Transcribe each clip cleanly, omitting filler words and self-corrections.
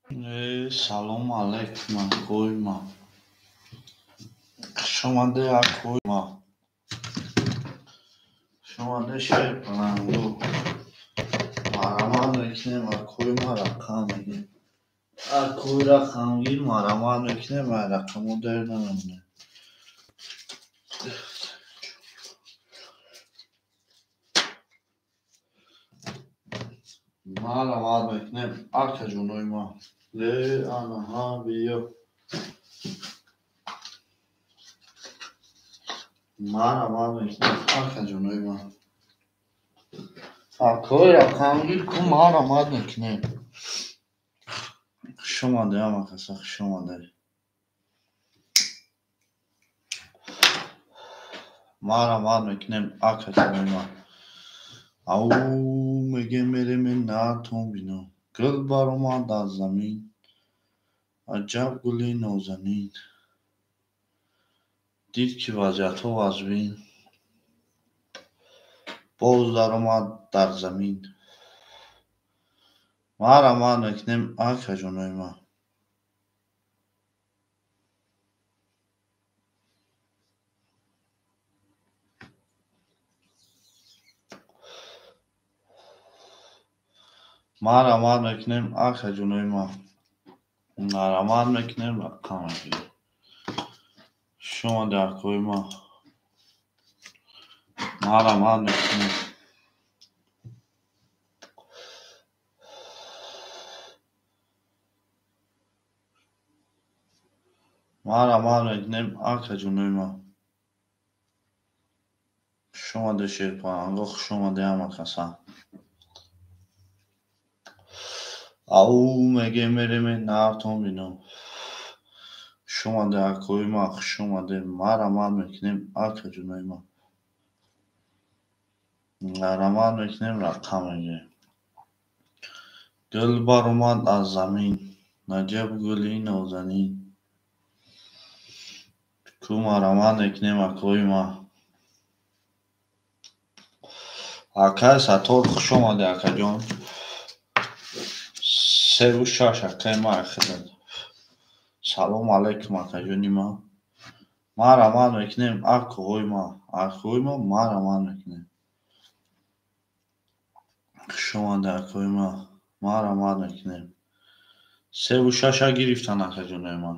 Салом алейкум, акои ма. Хуш омадед, акои ма. Хуш омадед, шери палангу. Марамат мекунем, акои ма, рақам мегирем. Акои рақамгир марамат мекунем, ай рақамо дер намемонем. Марамат мекунем, акаҷонои ма. Ле, анаҳа, биё. Марамат мекунем, акаҷонои ма. Акои рақамгир ку марамат мекунем. Хуш омадед, ҳама каса хуш омадед. Марамат мекунем, акаҷонои ма. Ау, мегем, мерем, натон бино. Гул баромад аз замин, аҷаб гули нозанин. Дид, ки вазъиятҳо вазнин, боз даромад дар замин. Марамат мекунем, акаҷонои ма. Марамат мекунем, акаҷонои ма. Марамат мекунем, рақам мегирем. Хуш омадед, акои ма. Марамат мекунем. Марамат мекунем, акаҷонои ма. Хуш омадед, шерпаланго, хуш омадед, ҳама каса. Ау, мегем, мерем, нартон бино. Хуш омадед, акои ма, хуш омадед. Марамат мекунем, акаҷонои ма. Марамат мекунем, рақам мегирем. Гул баромад аз замин, аҷаб гули нозанин. Ку марамат мекунем, акои ма. Акаи Саттор, хуш омадед, акаҷон. 3 6, акаи ма, ахират. Салом алейкум, акаҷони ма. Марамат мекунем, акои ма. Акои ма, марамат мекунем. Хуш омадед, акои ма. Марамат мекунем. 3 6-а гирифтан, акаҷонои ма.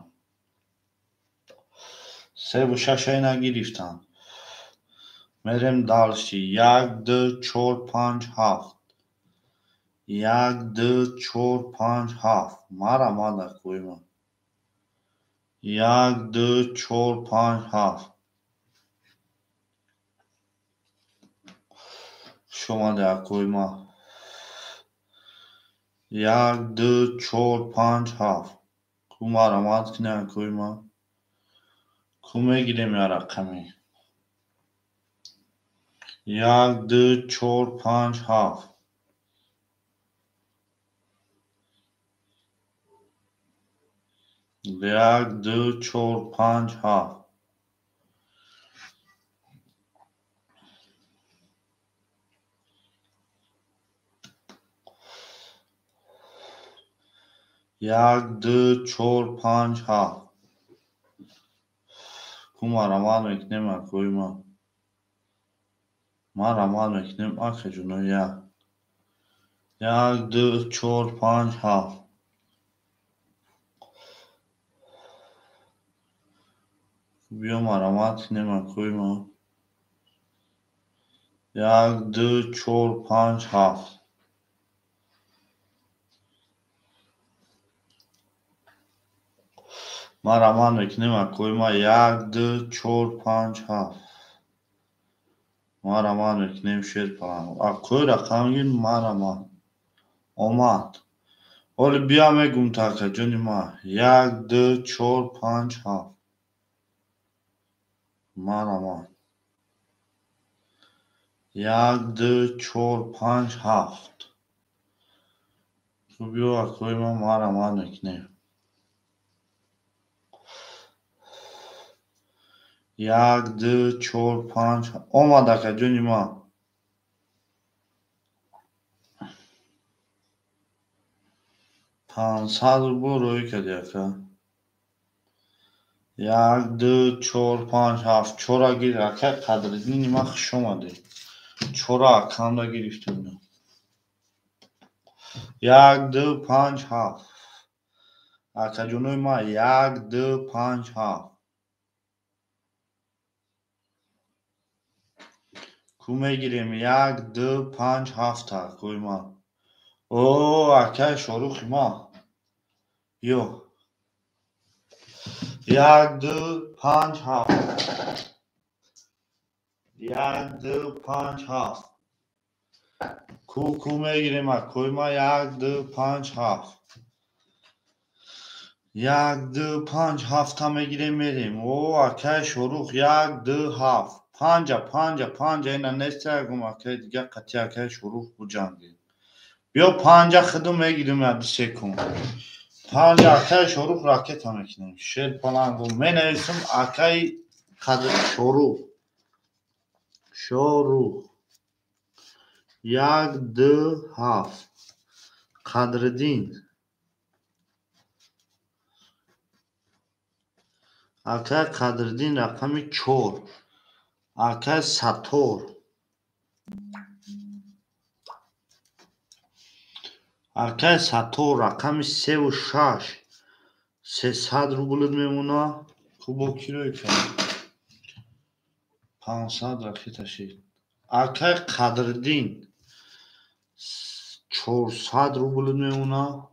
3 6-а ина гирифтан. Мерем дальше. Як, ду, чор, панҷ, ҳафт. Як, ду, чор, панҷ, ҳафт. Марамат, акои ма. Як, ду, чор, панҷ, ҳафт. Хуш омадед, акои ма. Як, ду, чор, панҷ, ҳафт. Ку марамат кунед, акои ма. Ку мегирем я рақаме. Як, ду, чор, панҷ, ҳафт. Як, ду, чор, панҷ, ҳафт. Як, ду, чор, панҷ, ҳафт. Ку марамат мекунем, акои ма. Марамат мекунем, акаҷоно, як. Як, ду, чор, панҷ, ҳафт. Биё марамат кунем, акои ма. Як, ду, чор, панҷ, ҳафт. Марамат мекунем, акои ма. Як, ду, чор, панҷ, ҳафт. Марамат мекунем, шерпаланг. Акои рақамгир марамат. Омад. Ҳоли биё мегум та, акаҷони ма. Як, ду, чор, панҷ, ҳафт. Марамат. Як, ду, чор, панҷ, ҳафт. Биё, акои ма, марамат мекунем. Як, ду, чор, панҷ. Омад, акаҷони ма. 500 рубл рӯй кардӣ, ака. 1, 2, 4, 5, 7. Чора гир, ака Қадриддини ман, хуш омадӣ. Чора акамда гирифтем. 1, 2, 5, 7. Акаҷонои ман, 1, 2, 5, 7. Ку мегирем? 1, 2, 5, 7 акои ман. О, акаи Шорухи ман. Ё. 1, 2, 5, 7. 1, 2, 5, 7. Ку мегирем, акои ман? 1, 2, 5, 7. 1, 2, 5, 7 мегирем, мерем. О, акаи Шорух, 1, 2, 7. Панҷа, панҷа, панҷа, ина нест, ягум акаи дига қати акаи Шорух буҷангем. Биё, панҷа худум мегирем, яди секунд. Панҷа акаи Шорух ракета мекунем. Шер палангу менависам акаи Қадр Шорух. Шорух. 1, 2, 7. Қадриддин. Акаи Қадриддин рақами 4. Акаи Саттор. Акаи Саттор рақами 3 6. 300 рублит мемона. Кубо кирои кард? 500 ракета шид. Акаи Қадриддин 400 рублит мемона.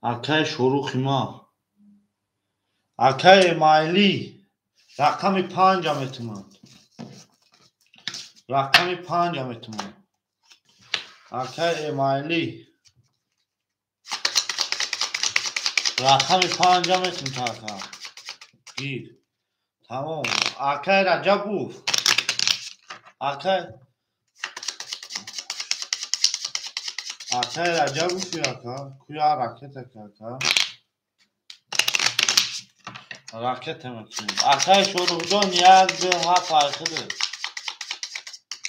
Акаи Шорухи ман. Акаи Эмаилӣ рақами 5 метумад. Рақами 5 метумад. Акаи Эмаилӣ рақами 5 метум ака. Гир. Тамом. Акаи Раҷабов. Акаи Раҷабов ака. Куя ракета ака. Ракета мекунем. Акаи Шорухҷон 1, 2, 7 айхиди.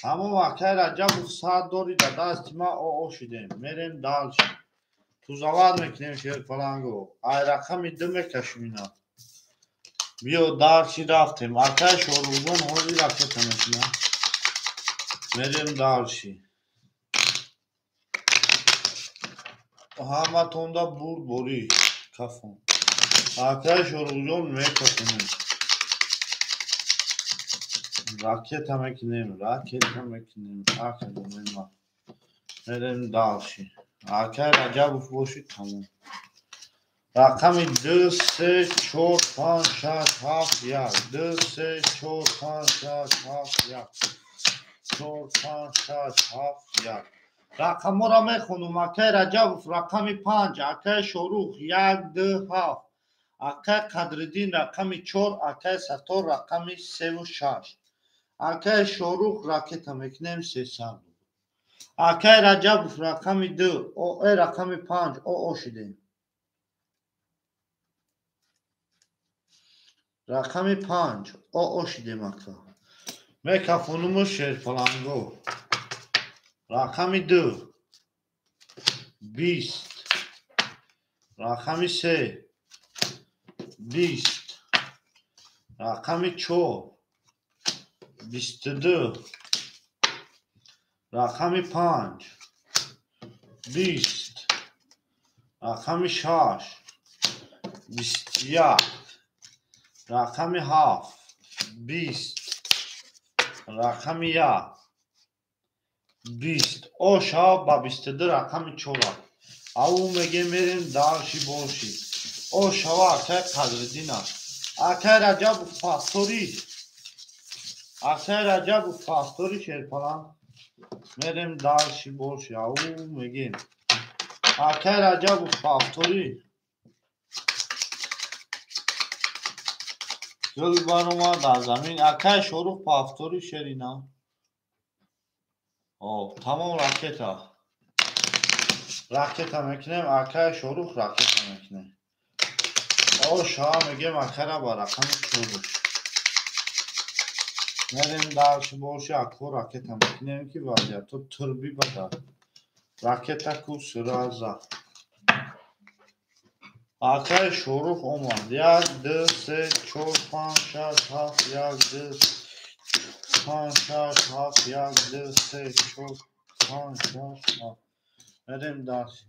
Тамом, акаи Раҷабов 100 дори дар дасти ман оо шидем. Мерем дальше. Тузават мекунем шерпалангу. Ай рақами 2 мекашем ина. Биё дальше рафтем. Акаи Шорухҷон ҳозир ракета мекунад. Мерем дальше. Ҳаматонда бурд борӣ кафон. Акаи Шорухҷон мекафонем. Ракета мекунем, ракета мекунем. Акаҷонои ман. Мерем дальше. Акаи Раҷабов бошид, тамом. Рақами 2, 3, 4, 5, 6, 7, 1. 2, 3, 4, 5, 6, 7, 1. 4, 5, 6, 7, 1. Рақамҳоро мехонум. Акаи Раҷабов рақами 5, акаи Шорух 1, 2, 7. Акаи Қадриддин рақами 4, акаи Саттор рақами 3 6. Акаи Шорух ракета мекунем 300. Акаи Раҷабов рақами 2, ОЭ рақами 5, ОО шидем. Рақами 5, ОО шидем ака. Мекафонуму шерпаланго. Рақами 2, 20. Рақами 3, 20. Рақами 4, 22. Рақами 5, 20. Рақами 6, 21. Рақами 7, 20. Рақами 1, 20. О шав ба 22 рақами 4. Ау мегем мерем дальше больше. О шава акаи Қадриддина. Акаи Раҷабов пастори. Акаи Раҷабов пастори шерпалан. Мерем дальше больше. Ау мегем. Акаи Раҷабов пастори. Гул баромад аз замин. Акаи Шорух пастори шерина. О, тамом ракета. Ракета мекунем, акаи Шорух ракета мекунем. О, шава мегем акара ба рақами 4. Мерем дальше больше, ако ракета мекунем ки вазиятҳо турби бада. Ракета ку сразу. Акай Шорух омад. 1, 2, 3, 4, 5, 6, 7, 1, 2, 5, 6, 7, 1, 2, 3, 4, 5, 6, 7. Мерем дальше.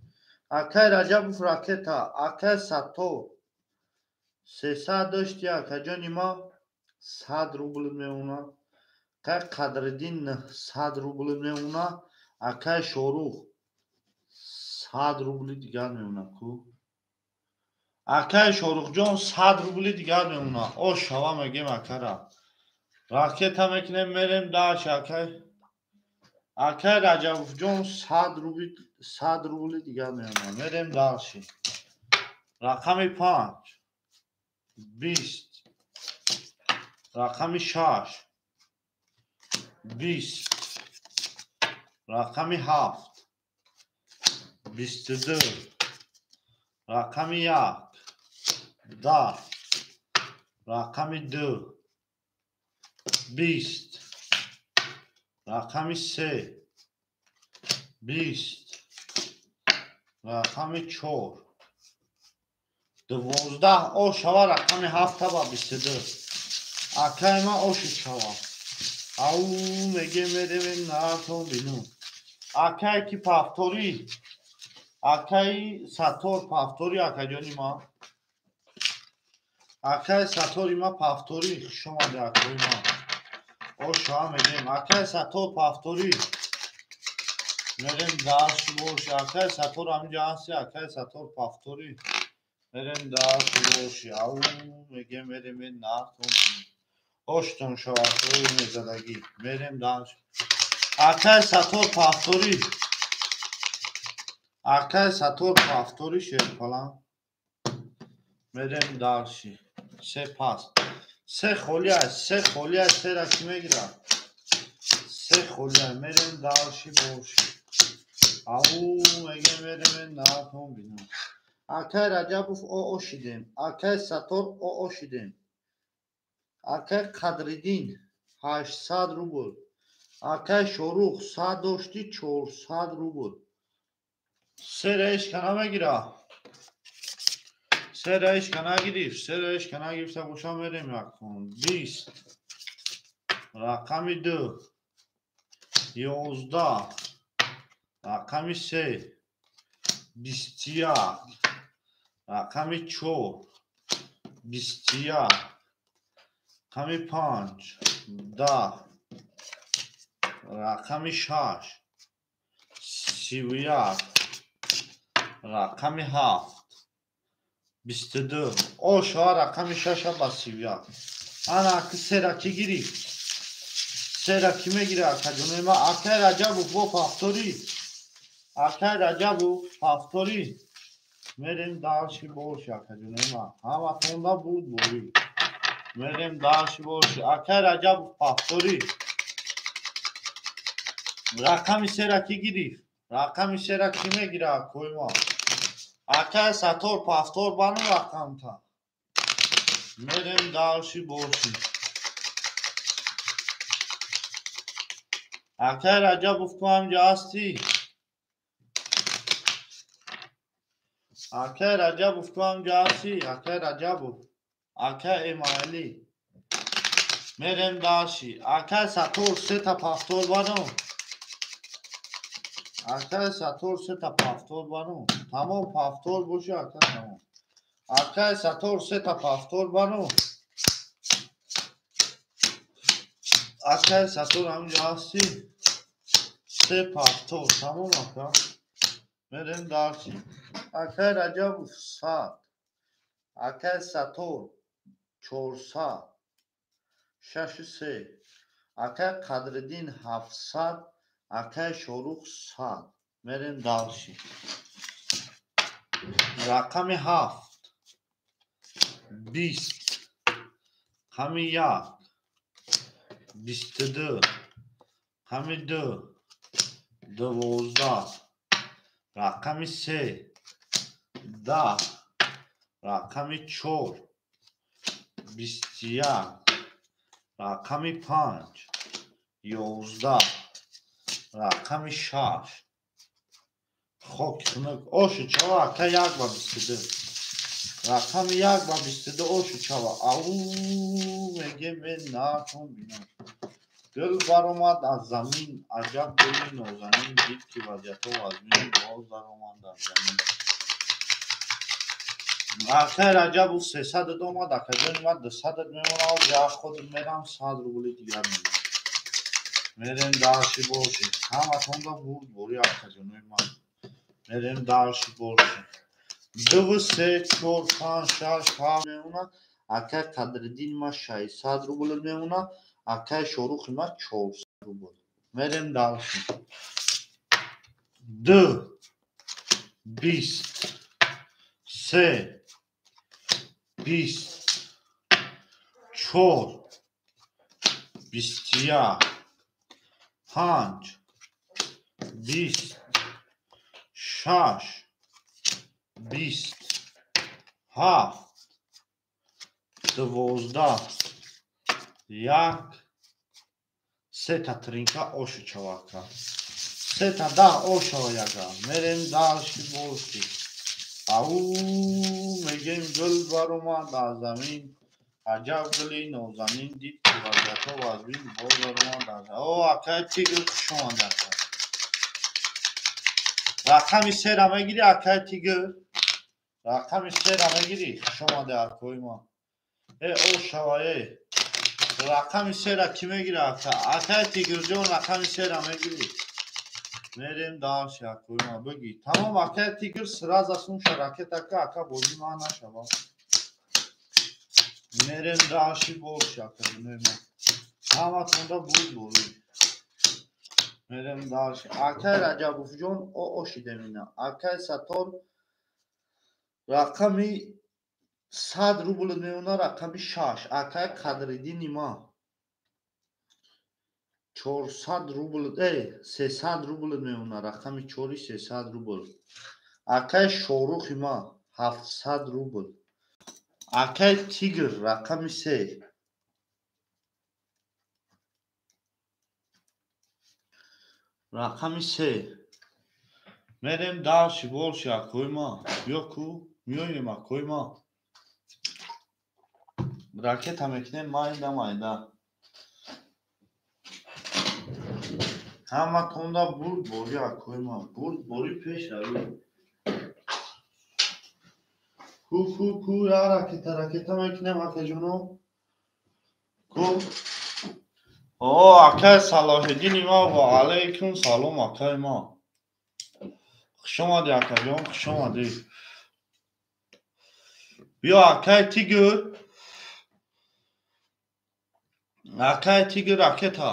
Акай Раҷабов ракета, акай Саттор. 300 дошти, акаҷони ма 100 рубл меона. Акай Қадриддин 900 рубл меона. Акай Шорух 100 рубли дигар меона ку. Акай Шорухҷон 100 рубли дигар меона. О шава мегем акара. Ракета мекунем, мерем дальше акай. Акай Раҷабовҷон 100 рубли 100 рубли дигар меона. Мерем дальше. Рақами 5 20, рақами 6 20, рақами 7 22, рақами 1 10, рақами 2 20, рақами 3 20, рақами 4 12. О шава рақами 7 ба 22. Акай ма оши шава. Ау меге мерем наатон бину. Акай ки повтори. Акай Сатор повтори акаҷони ма. Акай Сатори ма повтори. Хуш омади акои ма. О шава мегем. Акай Сатор повтори. Мерем дальше боши. Акай Сатор ҳаминҷа ҳасти. Акай Сатор повтори. Мерем дальше боши. Ау мегем мерем наатон бину. Оштон шавақҳои мезадагӣ. Мерем дальше. Акай Сатор повтори. Акай Сатор повтори шерпалан. Мерем дальше. Се пас. Се холи аст, се холи аст, сера ки мегирад? Се холи аст. Мерем дальше боши. Ау мегем мерем наатон бину. Акай Раҷабов оо шидем. Акай Сатор оо шидем. Акай Қадриддин 800 рубл. Акай Шорух 100 дошти 400 рубл. Сера ҳеч ка намегира. Сера ҳеч ка нагирифт. Сера ҳеч ка нагирифта боша мерем якун. 20, рақами 2 11, рақами 3 21, рақами 4 21, рақами 5 10, рақами 6 31, рақами 7 22. О шава рақами 6 ба 31. Ана аки сера ки гирифт? Сера ки мегира акаҷонои ма? Акай Раҷабов бо повтори. Акай Раҷабов повтори. Мерем дальше боши акаҷонои ма. Ҳаматонда буд борӣ. Мерем дальше боши. Акай Раҷабов повтори. Рақами сера ки гирифт? Рақами сера ки мегира акои ма? Акай Сатор повтор бану рақамта. Мерем дальше боши. Акай Раҷабов ту ҳамҷа ҳастӣ? Акай Раҷабов ту ҳамҷа ҳастӣ? Акай Раҷабов. Акай Эмоалӣ. Мерем дальше. Акай Сатор сета повтор бану. Акай Сатор сета повтор бану. Тамом повтор боши ака тамом. Акай Сатор сета повтор бану. Акай Сатор ҳаминҷа ҳастӣ? Се повтор тамом ака. Мерем дальше. Акай Раҷабов 100. Акай Сатор 400. 6 3. Акай Қадриддин 700. Акай Шорух 100. Мерем дальше. Рақами 7 20, рақами 1 22, рақами 2 12, рақами 3 10, рақами 4 21, рақами 5 11, рақами 6. Хок хунук. Оши чава ака 1 ба 22. Рақами як ба 22 ошу чава. Ау меге мен накун бинам. Гул баромад аз замин, аҷаб гули нозанин, дид ки вазъиятҳо вазмин, боз даромад дар замин. Акай Раҷабов 300 омад, акаҷони ман 200 мемонад, як худ мерам 100 рубли дигар мемонам. Мерем дальше больше. Ҳаматонда бурд бори акаҷонои ман. Мерем дальше больше. 2, 3, 4, 5, 6, 7 мемонад. Акай Қадриддини ман 600 рубл мемонад. Акай Шорухи ман 400 рубл. Мерем дальше. 2, 20, 3, 20, 4, 21, 5, 20, 6, 20, 7, 12, 1, сета тринка ошу чавака. Сета 10 ошава яга. Мерем дальше больше. Ау мегем гул баромад аз замин, аҷаб гули нозанин, дид ки вазъиятҳо вазмин, боз баромад аз. О, акай Тигр, хуш омадӣ ака. Рақами сера мегирӣ, акай Тигр? Рақами сера мегирӣ? Хуш омадӣ акои ман. Э, ошава, э. Рақами сера кӣ мегирад ака? Акай Тигрҷон, рақами сера мегирӣ? Мерем дальше, акои ман, бигӣ. Тамом, акай Тигр, сразу сумша ракета ка, ака бозӣ ман нашава. Мерем дальше больше, акаҷонои ман. Ҳаматонда буд борӣ. Мерем дальше. Акай Раҷабовҷон, о ошидем ина. Акай Сатор рақами 100 рубл мемонад, рақами 6. Акай Қадриддини ман 400 рубл, 300 рубл мемонад, рақами 4 300 рубл. Акай Шорухи ман 700 рубл. Акай Тигр рақами 3. Рақами 3. Мерем дальше больше, акои ман. Биё ку, меоем акои ман. Ракета мекунем майда майда. Ҳаматонда бурд бори акои ман. Бурд бори пеш равӣ. Ку ку ку я ракета ракета мекунем акаҷоно. Ку. О, акай Салоҳиддини ма, ва алайкум салом акай ма. Хуш омадӣ акаҷон, хуш омадӣ. Биё акай Тигр. Акай Тигр ракета.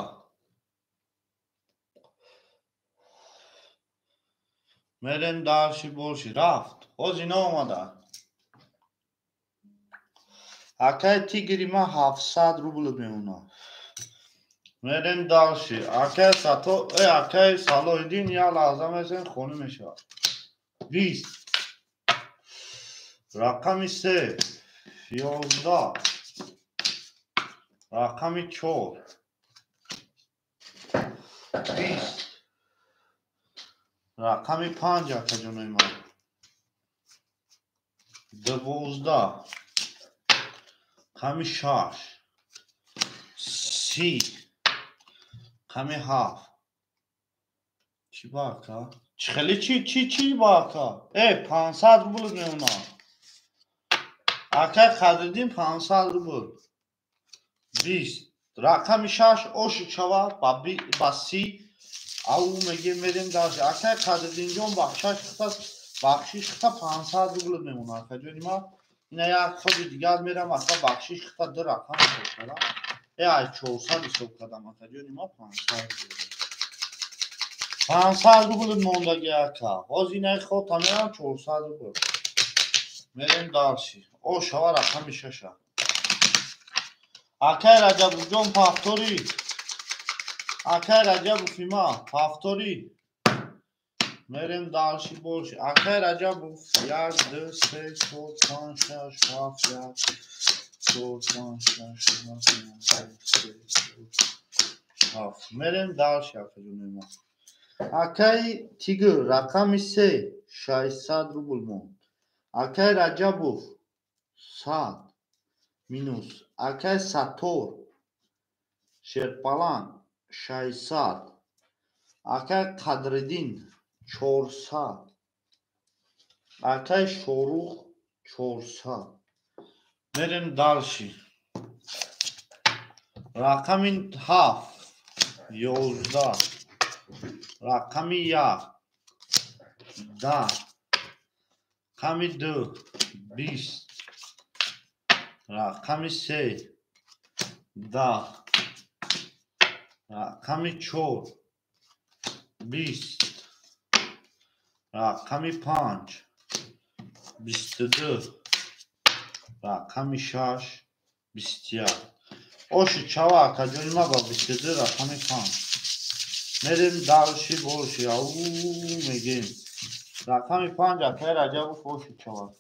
Мерем дальше больше. Рафт. Ҳоз ино омада. Акай Тигри ма 700 рубл мемонад. Мерем дальше. Акай Сато, акай Салоҳиддин як лаҳза месен хонӣ мешавад. 20. Рақами 3, 11. Рақами 4, 20. Рақами 5 акаҷонои ман. 12. Рақами 6, 30. Рақами 7. Чӣ ба ака? Чӣ хеле чӣ чӣ чӣ ба ака? Э, 500 рубл мемонад. Акай Қадриддин 500 рубл. 20. Рақами 6 ошу чава ба 30. Ау мегем мерем дальше. Акай Қадриддинҷон бахшиш хита 500 рубл мемонад. Акаҷони ман ина як ходи дигар мерам, ака бахшиш хита ду рақам ҳисоб кардам. Э, ай 400 ҳисоб кардам, акаҷони ман 500 рубл. 500 рубл мондаги ака. Ҳоз инаи хота мерам 400 рубл. Мерем дальше. О, шава рақами 6. Акай Раҷабовҷон повтори. Акай Раҷабов има повтори. Мерем дальше больше. Акай Раҷабов 1, 2, 3, 4, 5, 6, 7, 1, 4, 5, 6, 7, 1, 2, 3, 4, 7. Мерем дальше, акаҷонои ман. Акай Тигр рақами 3 600 рубл монд. Акай Раҷабов 100 минус. Акай Саттор Шерпаланг 600. Акай Қадриддин 400. Акай Шорух 400. Мерем дальше. Рақами 7 11. Рақами 1 10. Рақами 2 20. Рақами 3 10. Рақами 4 20. Рақами 5 22. Рақами 6 21. Оши чава акаҷони ма ба 22 рақами 5. Мерем дальше больше. Ау мегем. Рақами 5 акай Раҷабов оши чава.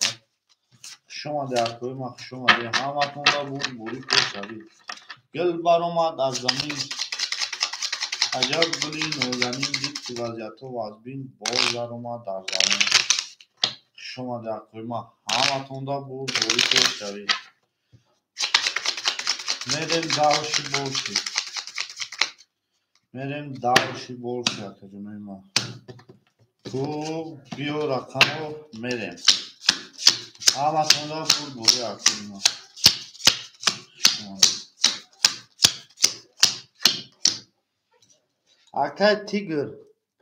Хуш омаде акои ма, хуш омаде. Ҳаматонда бурбурӣ пешравӣ. Гул баромад аз замин. Аҷаб гули нозанин дид ки вазъиятҳо вазбин боз даромад дар замин. Хуш омаде акои ма. Ҳаматонда бурбурӣ пешравӣ. Мерем дальше больше. Мерем дальше больше акаҷонои ма. Ку биё рақамро мерем. Ҳаматонда бурбурӣ акои ма. Акай Тигр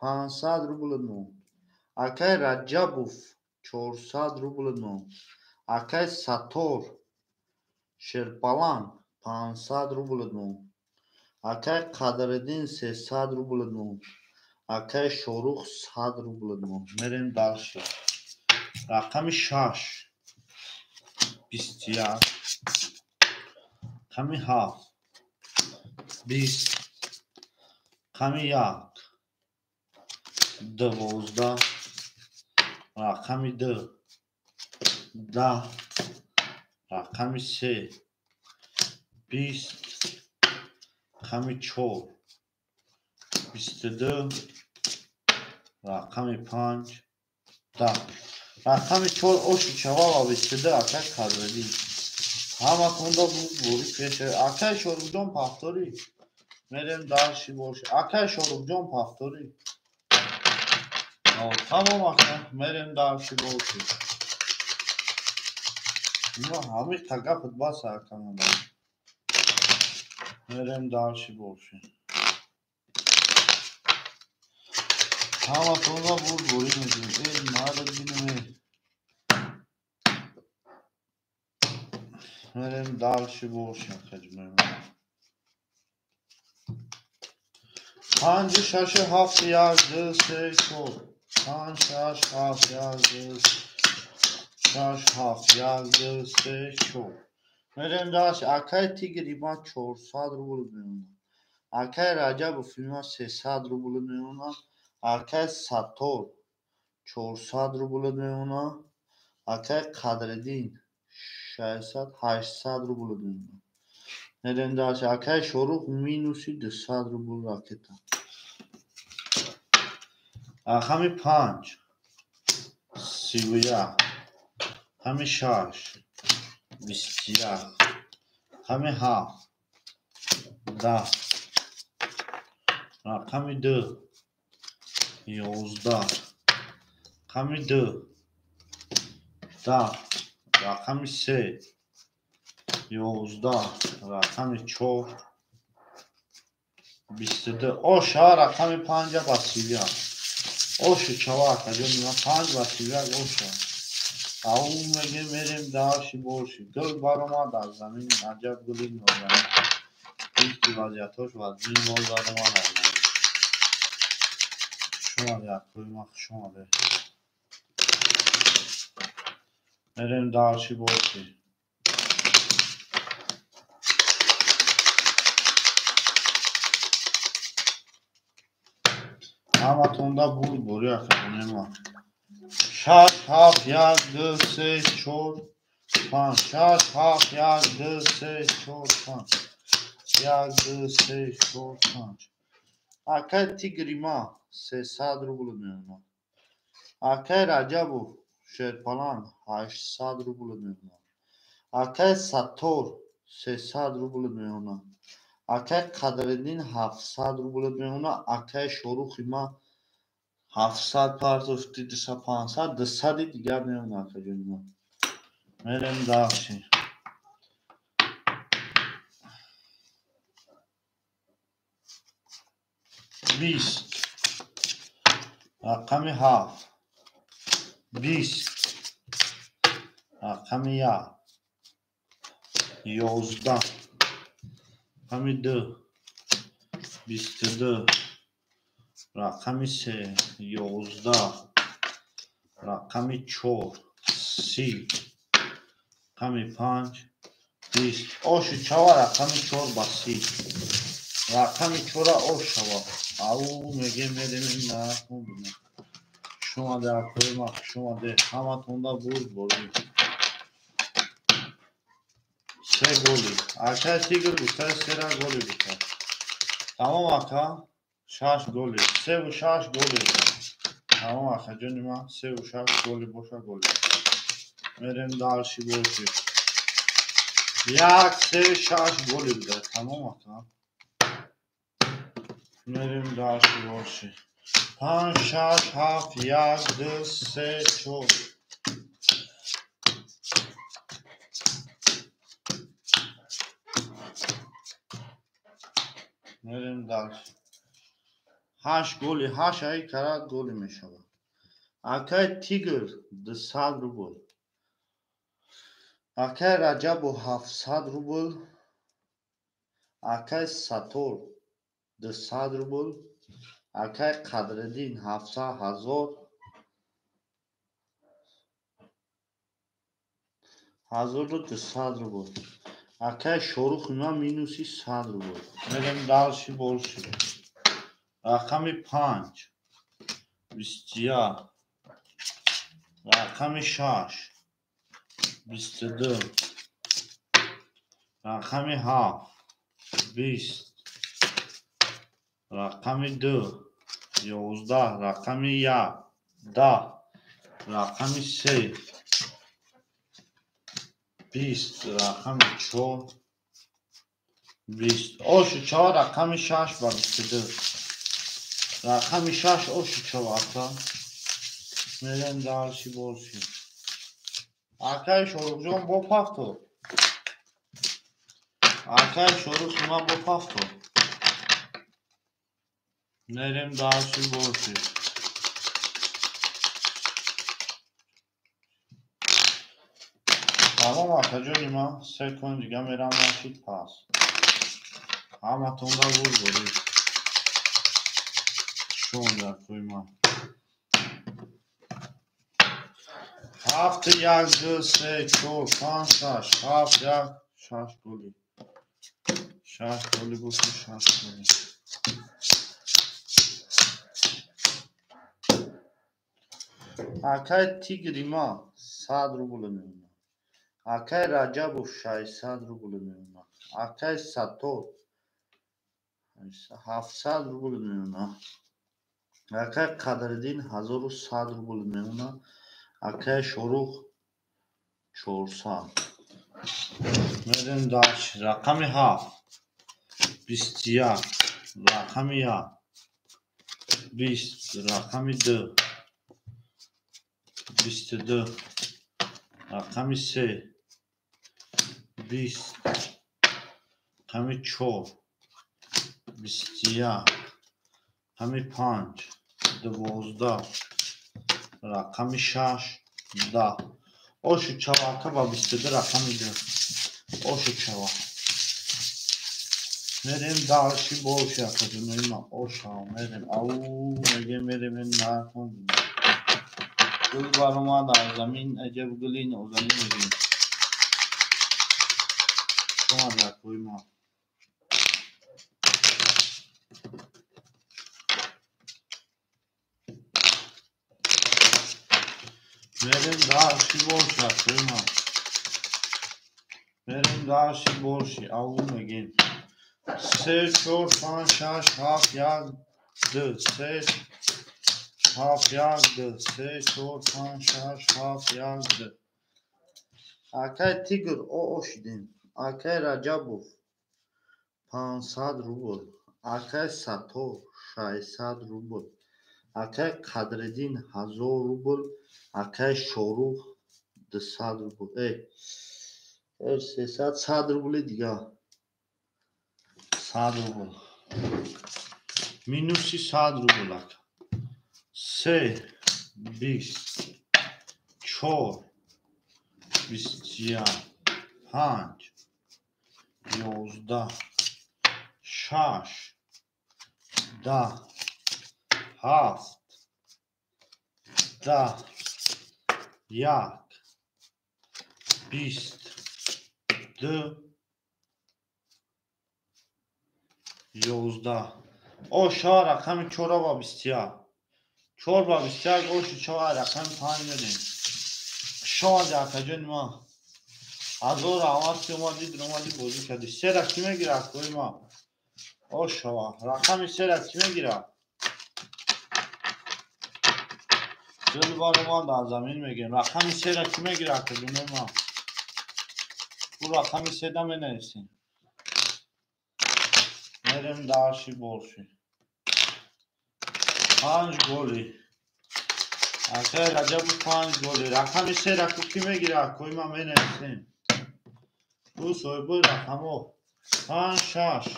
500 рубл монд. Акай Раҷабов 400 рубл монд. Акай Саттор Шерпаланг 500 рубл монд. Акай Қадриддин 300 рубл монд. Акай Шорух 100 рубл монд. Мерем дальше. Рақами 6 21. Рақами 7 20. Рақами 1 12. Рақами 2 10. Рақами 3 20. Рақами 4 22. Рақами 5 10. Рақами 4 оши чава ва 22 акай Қадриддин. Ҳаматонда бурбурӣ пеш. Акай Шорухҷон повторӣ. Мерем дальше больше. Акай Шорухҷон повторӣ. Тамом ака, мерем дальше больше. Ну ҳамин гапат бас ака ман. Мерем дальше больше. Ҳаматонда бурбурӣ мегӯем. Эй мард бинем. Мерем дальше больше акаҷонои ман. 5 6 7 1 2 3 4. 5 6 7 1 2 6 7 1 2 3 4. Мерем дальше. Акай Тигр ма 400 рубл меонад. Акай Раҷабов ма 300 рубл меонад. Акай Саттор 400 рубл меонад. Акай Қадриддин 600 800 рубл меонад. Мерем дальше. Акай Шорух минуси 200 рубл ракета. Рақами 5 31. Рақами 6 21. Рақами 7 10. Рақами 2 11. Рақами 2 10. Рақами 3 11. Рақами 4 22. Оша рақами 5 ба 31. Оши чава акаҷони ман 5 ба 31 оша. Ау мегем мерем дальше больше. Гул баромад аз замин. Аҷаб гули нозанин. Дид ки вазъиятҳош вазбин боз даромад аз замин. Хуш омаде акои ман, хуш омаде. Мерем дальше больше. Ҳаматонда бурбурӣ акаҷони ман. 6 7 1 2 3 4 5. 6 7 1 2 3 4 5. 1 2 3 4 5. Акай Тигри ма 300 рубл меонад. Акай Раҷабов Шерпаланг 800 рубл меонад. Акай Саттор 300 рубл меона. Акай Қадриддин 700 рубл меона. Акай Шорухи ма 700 партофти, 200, 500, 200 дигар меона, акаҷони ма. Мерем дальше. 20, рақами 7, 20, рақами 1, 11, рақами 2, 22, рақами 3, 11, рақами 4, 30, рақами 5, 20. Ошу чава рақами 4 ба 30. Рақами 4 ош шава. Ау меге мерем нархун. Шумо дар акои ма хуш омаде. Ҳаматонда бурд борӣ. 3 голи. Акай Тигр гуфта 3 голи гуфта. Тамом ака, 6 голи. 3 ва 6 голи. Тамом ака ҷони ма, 3 ва 6 голи боша голи. Мерем дальше больше. 1, 3, 6 голи буда. Тамом ака. Мерем дальше больше. 5, 6, 7, 1, 2, 3, 4. Мерем дальше. 8 голи, 8 ай карат голи мешавад. Акай Тигр 200 рубл. Акай Раҷабу 700 рубл. Акай Сатор 200 рубл. Акай Қадриддин 700 ҳазор. 1200 рубл. Акай Шорух ма минуси 100 рубл. Мерем дальше больше. Рақами 5, 21, рақами 6, 22, рақами 7, 20, рақами 2, 11, рақами 1, 10, рақами 3, 20, рақами 4, 20. Ошу чава рақами 6 ба 22. Рақами 6 ошу чава ака. Мерем дальше больше. Акай Шоруқҷон бо пафто. Акай Шоруқ ма бо пафто. Мерем дальше больше. Тамом акаҷони ма, 3 кон дига мерам нашид пас. Ҳаматонда бурд борид. Шон дар кӯи ман. 7, 1, 2, 3, 4, 5, 6, 7, 1, 6 голи. 6 голи боша, 6 голи. Акай Тигри ма 100 рубл меона. Акай Раҷабов 600 рубл меона. Акай Саттор 700 рубл меона. Акай Қадриддин 1100 рубл меона. Акай Шорух 400. Мерем дальше. Рақами 7, 21, рақами 1, 20, рақами 2, 22, рақами 3, 20, рақами 4, 21, рақами 5, 12, рақами 6, 10. Ошу чава ака ба 22 рақами 2. Ошу чава. Мерем дальше больше акаҷонои ма. Ошава мерем. Ау меге мерем нархон. Гул баромад аз замин, аҷаб гули нозанин мегӯем. Шумо дар кӯи ма. Мерем дальше больше акаи ма. Мерем дальше больше. Ау мегем. 3, 4, 5, 6, 7, 1, 2, 3, 7, 1, 2, 3, 4, 5, 6, 7, 1, 2. Акай Тигр ошидем. Акай Раҷабов 500 рубл. Акай Саттор 600 рубл. Акай Қадриддин 1000 рубл. Акай Шорух 200 рубл. 300, 100 рубли дигар. 100 рубл. Минуси 100 рубл ака. 3, 20, 4, 21, 5, 11, 6, 10, 7, 10, 1, 20, 2, 11. О, шава рақами 4 ба 21. 4 ба 21 оши чава рақами 5 медем. Шоади акаҷони ман. Ҳазор раҳмат ки омадӣ, омадӣ бозӣ кардӣ. Сера кӣ мегира акои ман? О шава. Рақами сера кӣ мегира? Дил баромад аз замин мегирем. Рақами сера кӣ мегира акаҷони ман? Ӯ рақами седа менависем. Мерем дальше больше. 5 голи. Акай Раҷабу 5 голи. Рақами сера ку кӣ мегира? Акои ман менависем. Ӯ соҳибои рақамҳо. 5, 6,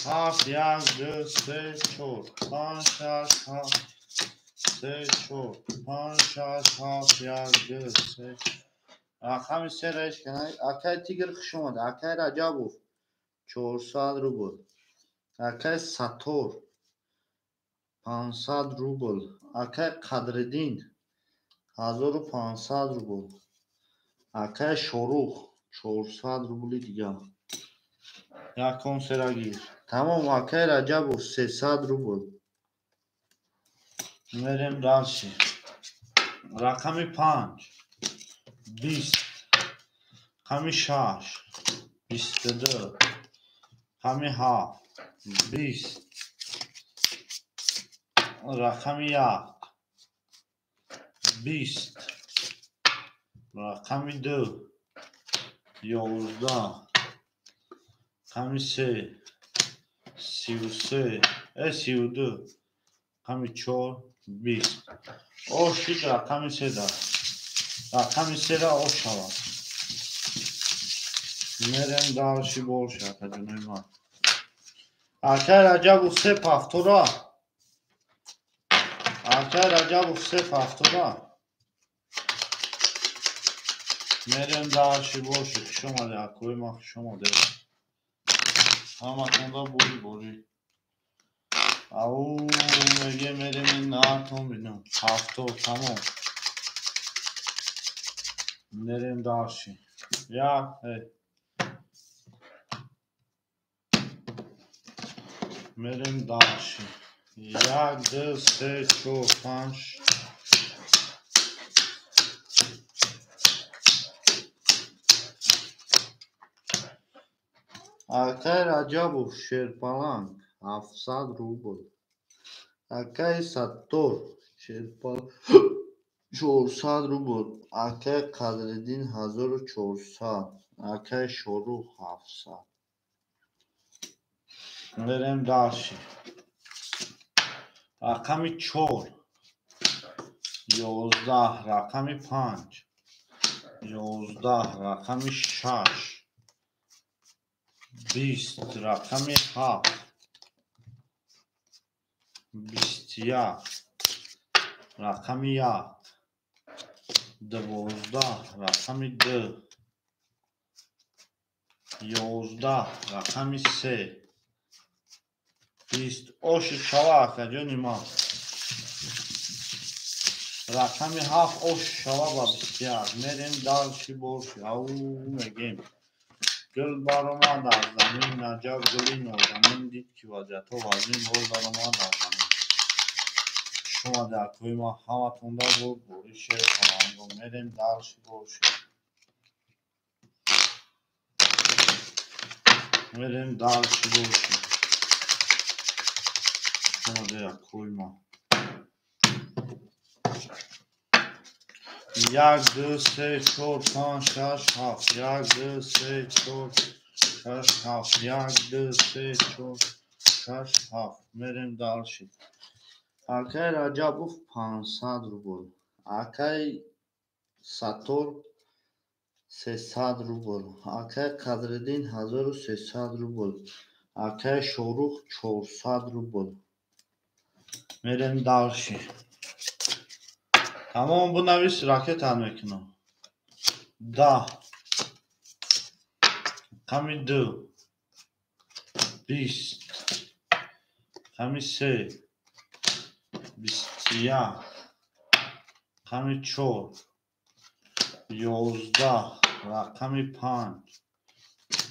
7, 1, 2, 3, 4. 5, 6, 7, 3, 4. 5, 6, 7, 1, 2, 3. Рақами сера ҳеч кана. Акай Тигр хуш омад. Акай Раҷабов 400 рубл. Акай Саттор 500 рубл. Акай Қадриддин 1500 рубл. Акай Шорух 400 рубли дигар. Якум сера гир. Тамом. Акай Раҷабов 300 рубл. Мерем дальше. Рақами 5, 20, рақами 6, 22, рақами 7, 20, рақами 1, 20, рақами 2, 11, рақами 3, 33, 32, рақами 4, 20. Ошид рақами седа. Рақами сера ош шавад. Мерем дальше больше, акаҷонои ман. Акай Раҷабов се повтора. Акай Раҷабов се повтора. Мерем дальше больше. Хуш омадед, акои ман, хуш омадед. Ҳаматонда бори борӣ. Ау меге мерем наатон бинам. 70 тамом. Мерем дальше. Як, мерем дальше. 1, 2, 3, 4, 5. Акай Раҷабов Шерпаланг 700 рубл. Акай Саттор Шерпаланг 400 рубл. Акай Қадриддин 1400. Акай Шорух 700. Мерем дальше. Рақами 4, 11, рақами 5, 11, рақами 6, 20, рақами 7, 21, рақами 1, 12, рақами 2, 11, рақами 3, 20. Оши шава акаҷони ман. Рақами 7 ош шава ба 21. Мерем дальше больше. Ау мегем. Гул баромад аз замин, наҷаб гули нозанин, дид ки вазъиятҳо вазнин, боз баромад аз замин. Хуш омадед акои ман, ҳаматонда бор борӣ шер паланго. Мерем дальше больше. Мерем дальше больше. Хуш омадед акои ман. 1 2 3 4 5 6 7 1 2 3 4 6 7 1 2 3 4 6 7 мерем дальше. Акай Раҷабов 500 рубл, акай Саттор 300 рубл, акай Қадриддин 1300 рубл, акай Шорух 400 рубл. Мерем дальше. Тамом, бунавис ракета мекунам. 10 рақами 2 20 рақами 3 21 рақами 4 11 рақами 5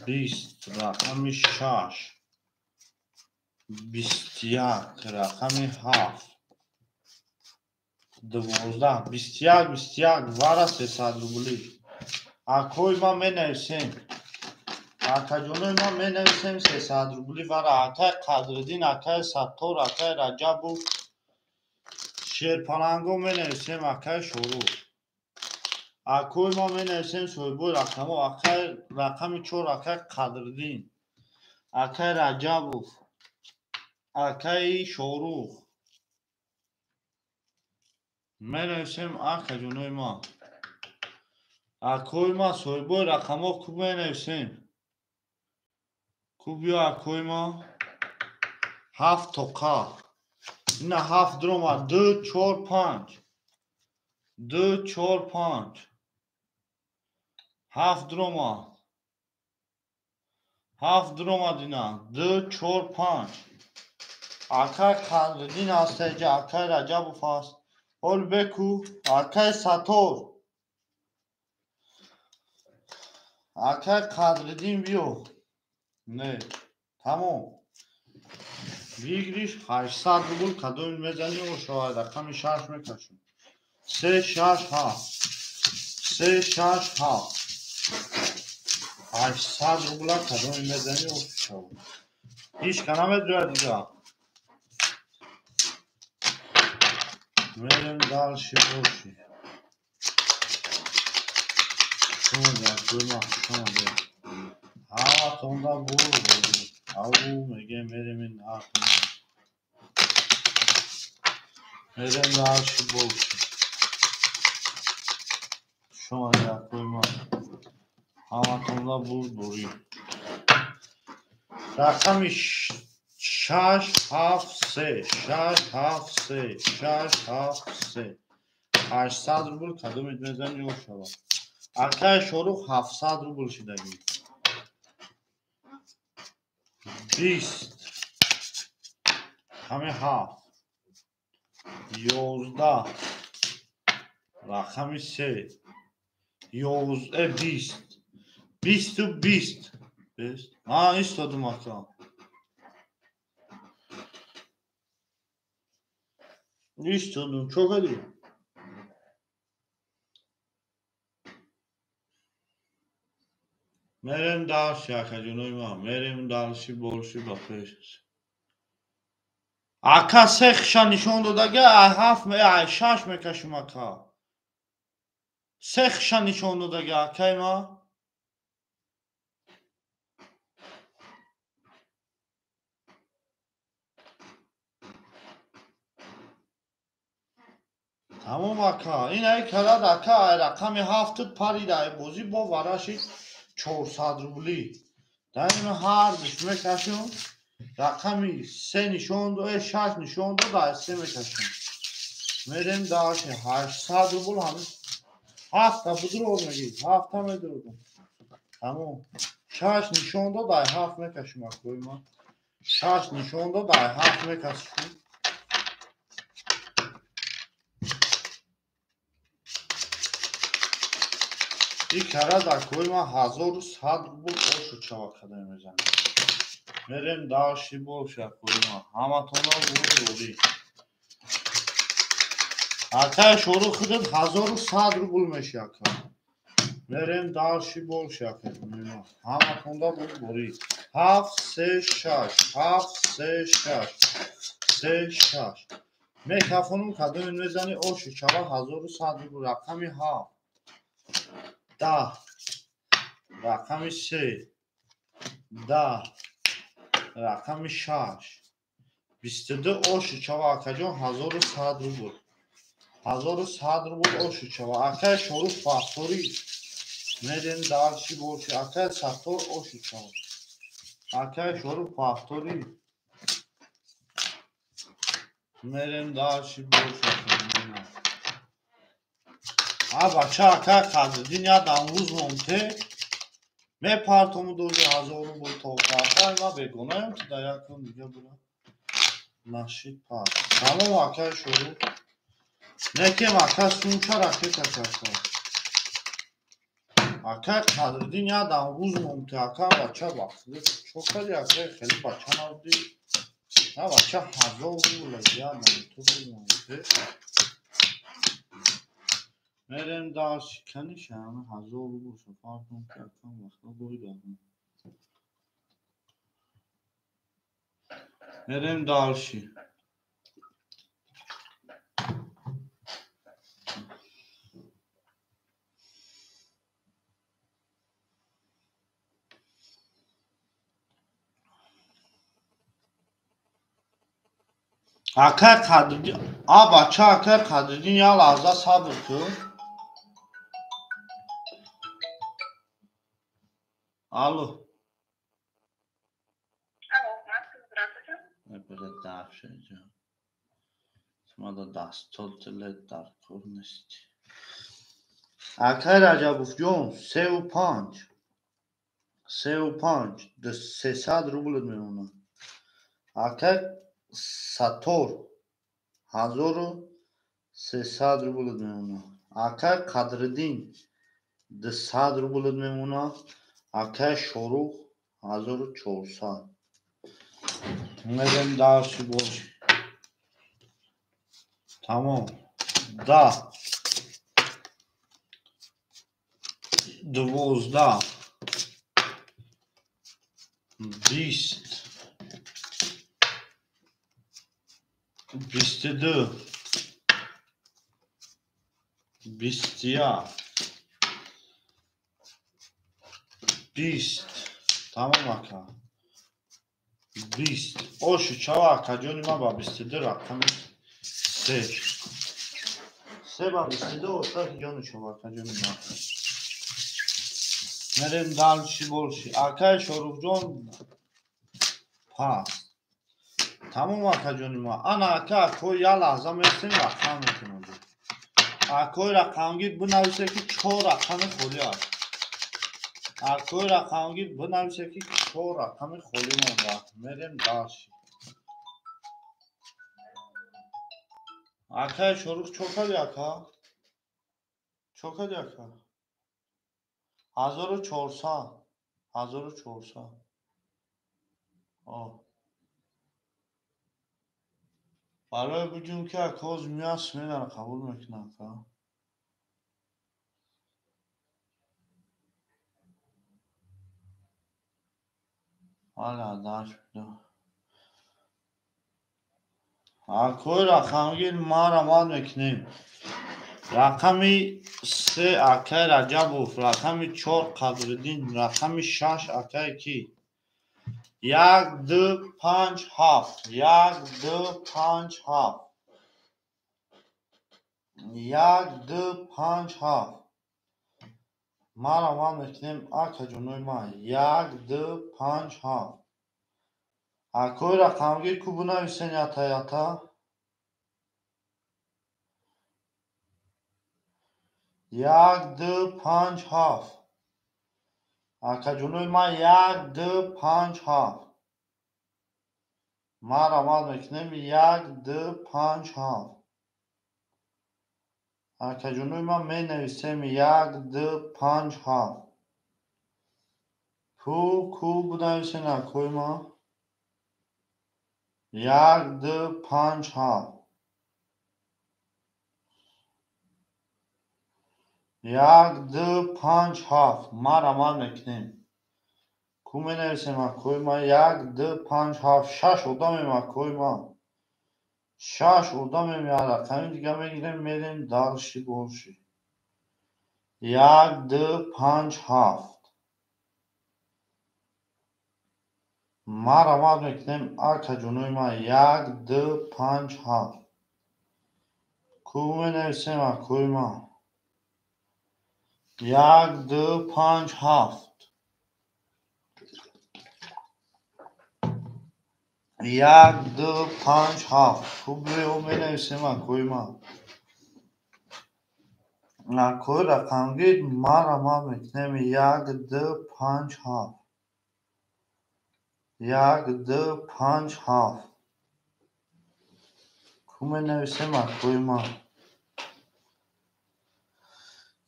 20 рақами 6 21 рақами 7 12 21 21 вара 300 рубли. Акои ма менависем, акаҷонои ма менависем 300 рубли вара. Акай Қадриддин, акай Саттор, акай Раҷабов, Шерпаланго менависем, акай Шорух. Акои ма менависем соҳибои рақамҳо. Акай рақами 4 акай Қадриддин, акай Раҷабов, акай Шорух. Менависем акаҷонои ма. Акои ма соҳибои рақамҳо ку менависем. Ку биё акои ма. 7 тоқа. Ина 7 дрома 2 4 5 2 4 5 7 дрома 7 дрома дина 2 4 5. Акай Қадриддин ҳаст эҷа, акай Раҷабов ҳаст. Ҳол беку, акай Саттор, акай Қадриддин биё. Не, тамом. Выигрыш 800 рубл кадоми мезанӣ ошавад. Рақами 6 мекашам. 3 6 7 3 6 7 800 рубла кадоми мезанӣ ошавад. Ҳеҷ ка намедурад дига. Мерем дальше боши. Ҳаматонда бур ау мегем мерем ин мерем дальше боши. Шумо якои ҳаматонда бур бурӣ. Рақами 6 7 3 6 7 3 6 7 3 800 рубл кадомит мезанӣ ошавад. Акай Шорух 700 рубл шидагӣ. 20 рақами 7 11 рақами 3 11 20 20 20 20. Ман истодум ака. Истодум, чо кардӣ? Мерем дальше, акаҷонои ман, мерем дальше, больше ба пеш. Ака сехша нишон додага, ай 7 ай 6 мекашум ака. Сехша нишон додага акай ма. Тамом ака, ин ай карад ака, ай рақами 7 парид ай бозӣ бо вараши 400 рубли. Дар ин ҳардуш мекашем, рақами 3 нишон дод, 6 нишон дод, ай 3 мекашем. Мерем дальше 800 рубл ҳам 7 будро мегӣ, 7 медурдам. Тамом. 6 нишон дод, ай 7 мекашем акои ма. 6 нишон дод, ай 7 мекашем. И карад акои ма 1100 рубл ошу чава кадоми мезанем. Мерем дальше больше акои ма. Ҳаматона бурдорӣ. Акай Шорух худат 1100 рубл меши ака. Мерем дальше больше акои ма. Ҳаматонда бурдорӣ. 7 3 6 7 3 6 3 6 Мекафонум кадоме мезани оши чава 1100 рубл. Рақами 7, 10, рақами 3, 10, рақами 6, 22 оши чава акаҷон 1100 рубл. 1100 рубл оши чава. Акай Шорух Бахторӣ мерем дарши боши. Акай Саттор оши чава. Акай Шорух Бахторӣ мерем дарши боши. А бача акай Қадриддин ядам рӯз монте мепартому дози 1000 рубл тоқа. Акай ма бегонаем ки дар якум дига бура нашид пас. Салом акай Шорух. Некем ака сумча ракета каса. Акай Қадриддин ядам рӯз монте ака бача бахтида чо кади акай хеле бача набуди. А бача 1000 рубл ядам ту рӯз монте. Мерем дарси каниша ҳама 1000 рубл сафар кун ки акам вақта гӯйдам. Мерем дарси. Акай Қадриддин, а бача акай Қадриддин як лаҳза сабр кун. Алло. Алло, здравствуйте. Акай Раҷабовҷон, 3,5, 3,5, 300 рубл мемонад. Акай Саттор 1300 рубл мемонад. Акай Қадриддин 200 рубл мемонад. Акай Шорух 1400. Мерем дарси бош. Тамом. 10, 12, 20, 22, 21, 20. Тамом ака. 20. Оши чава акаҷони ман ба 22 рақами 3. 3 ба 22 ошаки ҷони чава акаҷони ман. Мерем дальше больше. Акай Шорухҷон пас. Тамом акаҷони ман. Ана ака акои як лаҳза месем рақам мекунам. Акои рақамгир бинависе ки 4 рақами холӣ аст. Акои рақамгир бинависе ки 4 рақами холӣ монда. Мерем дальше. Акай Шорух чо кади ака? Чо кади ака? 1400, 1400. Барои буҷум ки акоз меяд сменаро қабул мекунад ака. Бале, даш бидо. Акои рақамгир ман рамад мекунем. Рақами 3 акай Раҷабов, рақами 4 Қадриддин, рақами 6 акай ки? 1, 2, 5, 7, 1, 2, 5, 7, 1, 2, 5, 7. Ман раванд мекунем акаҷонои ман. 1, 2, 5, 7. Акои рақамгир ку бинависен ята ята? 1, 2, 5, 7. Акаҷонои ман 1, 2, 5, 7. Ман раванд мекунем 1, 2, 5, 7. Акаҷонои ман менависем 1, 2, 5, 7. Ку ку бинависен акои ман? 1, 2, 5, 7. 1, 2, 5, 7. Ман раванд мекунем. Ку менависем акои ман? 1, 2, 5, 7. 6 одамем акои ман. Шаш одамем, як рақами дига мегирем, мерем дальше больше. 1, 2, 5, 7. Марамад мекунем, акаҷонои ман. 1, 2, 5, 7. Ку менависем, акои ман? 1, 2, 5, 7. 1, 2, 5, 7. Ку биё менависем, акои ман? Акои рақамгир марамад мекунем. 1, 2, 5, 7. 1, 2, 5, 7. Ку менависем, акои ман?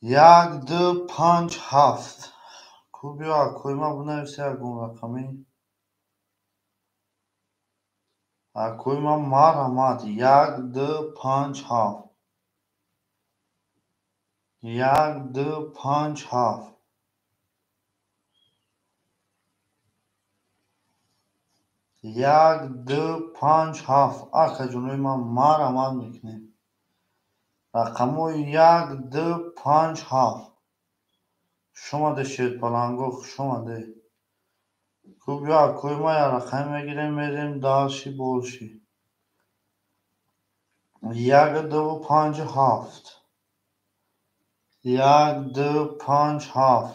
1, 2, 5, 7. Ку биё, акои ман, бинависе ягон рақамӣ? Акои ман, марамад. 1, 2, 5, 7. 1, 2, 5, 7. 1, 2, 5, 7. Акаҷонои ман, марамад мекунем. Рақамҳои 1, 2, 5, 7. Хуш омадед, шерпаланго, хуш омадед. Ку биё, акои ман, як рақаме мегирем, мерем дальше больше. 1, 2, 5, 7. 1, 2, 5, 7.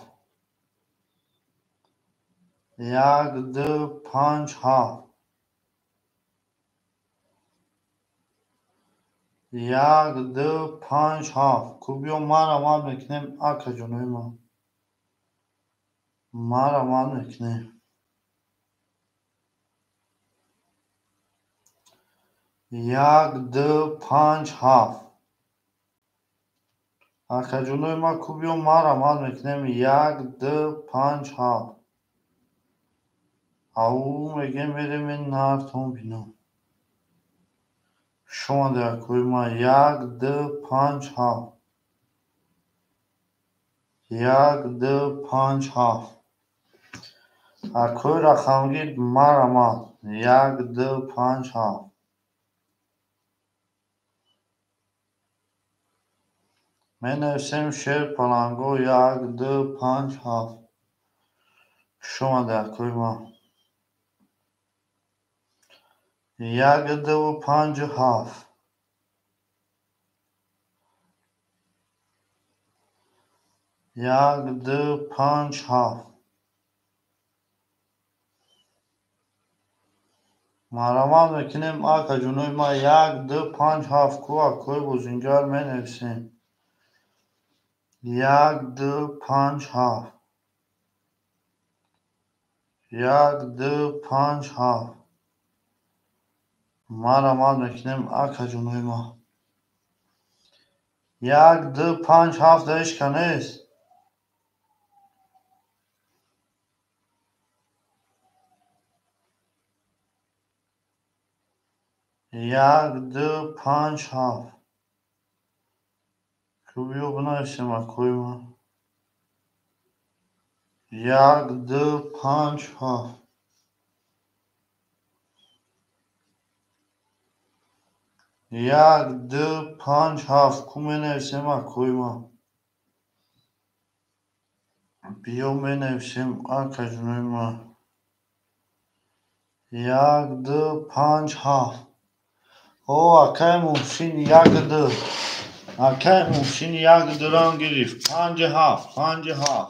1, 2, 5, 7. 1, 2, 5, 7. Ку биё марамад мекунем, акаҷонои ман. Марамад мекунем. 1, 2, 5, 7. Акаҷонои ман, ку биё марамад мекунем. 1, 2, 5, 7. Ау мегем, мерем нартон бинам. Хуш омадед, акои ман. 1, 2, 5, 7. 1, 2, 5, 7. Акои рақамгир марамад. 1, 2, 5, 7. Менависем шерпаланго. 1, 2, 5, 7. Хуш омадед, акои ман. 1, 2, 5, 7. 1, 2, 5, 7. Марамад мекунем, акаҷонои ман. 1, 2, 5, 7. Ку акои бозингар менависем? 1, 2, 5, 7. 1, 2, 5, 7. Марамад мекунем, акаҷонои ман. 1, 2, 5, 7 да ҳеч ка нест. 1, 2, 5, 7. Ку биё бинависем, акои ман? 1, 2, 5, 7. 1, 2, 5, 7. Ку менависем, акои ман? Биё менависем, акаҷонои ман. 1, 2, 5, 7. О, акаи Муҳсин, 1, 2. Акаи Муҳсин 1, 2 рам гирифт. 5, 7, 5, 7.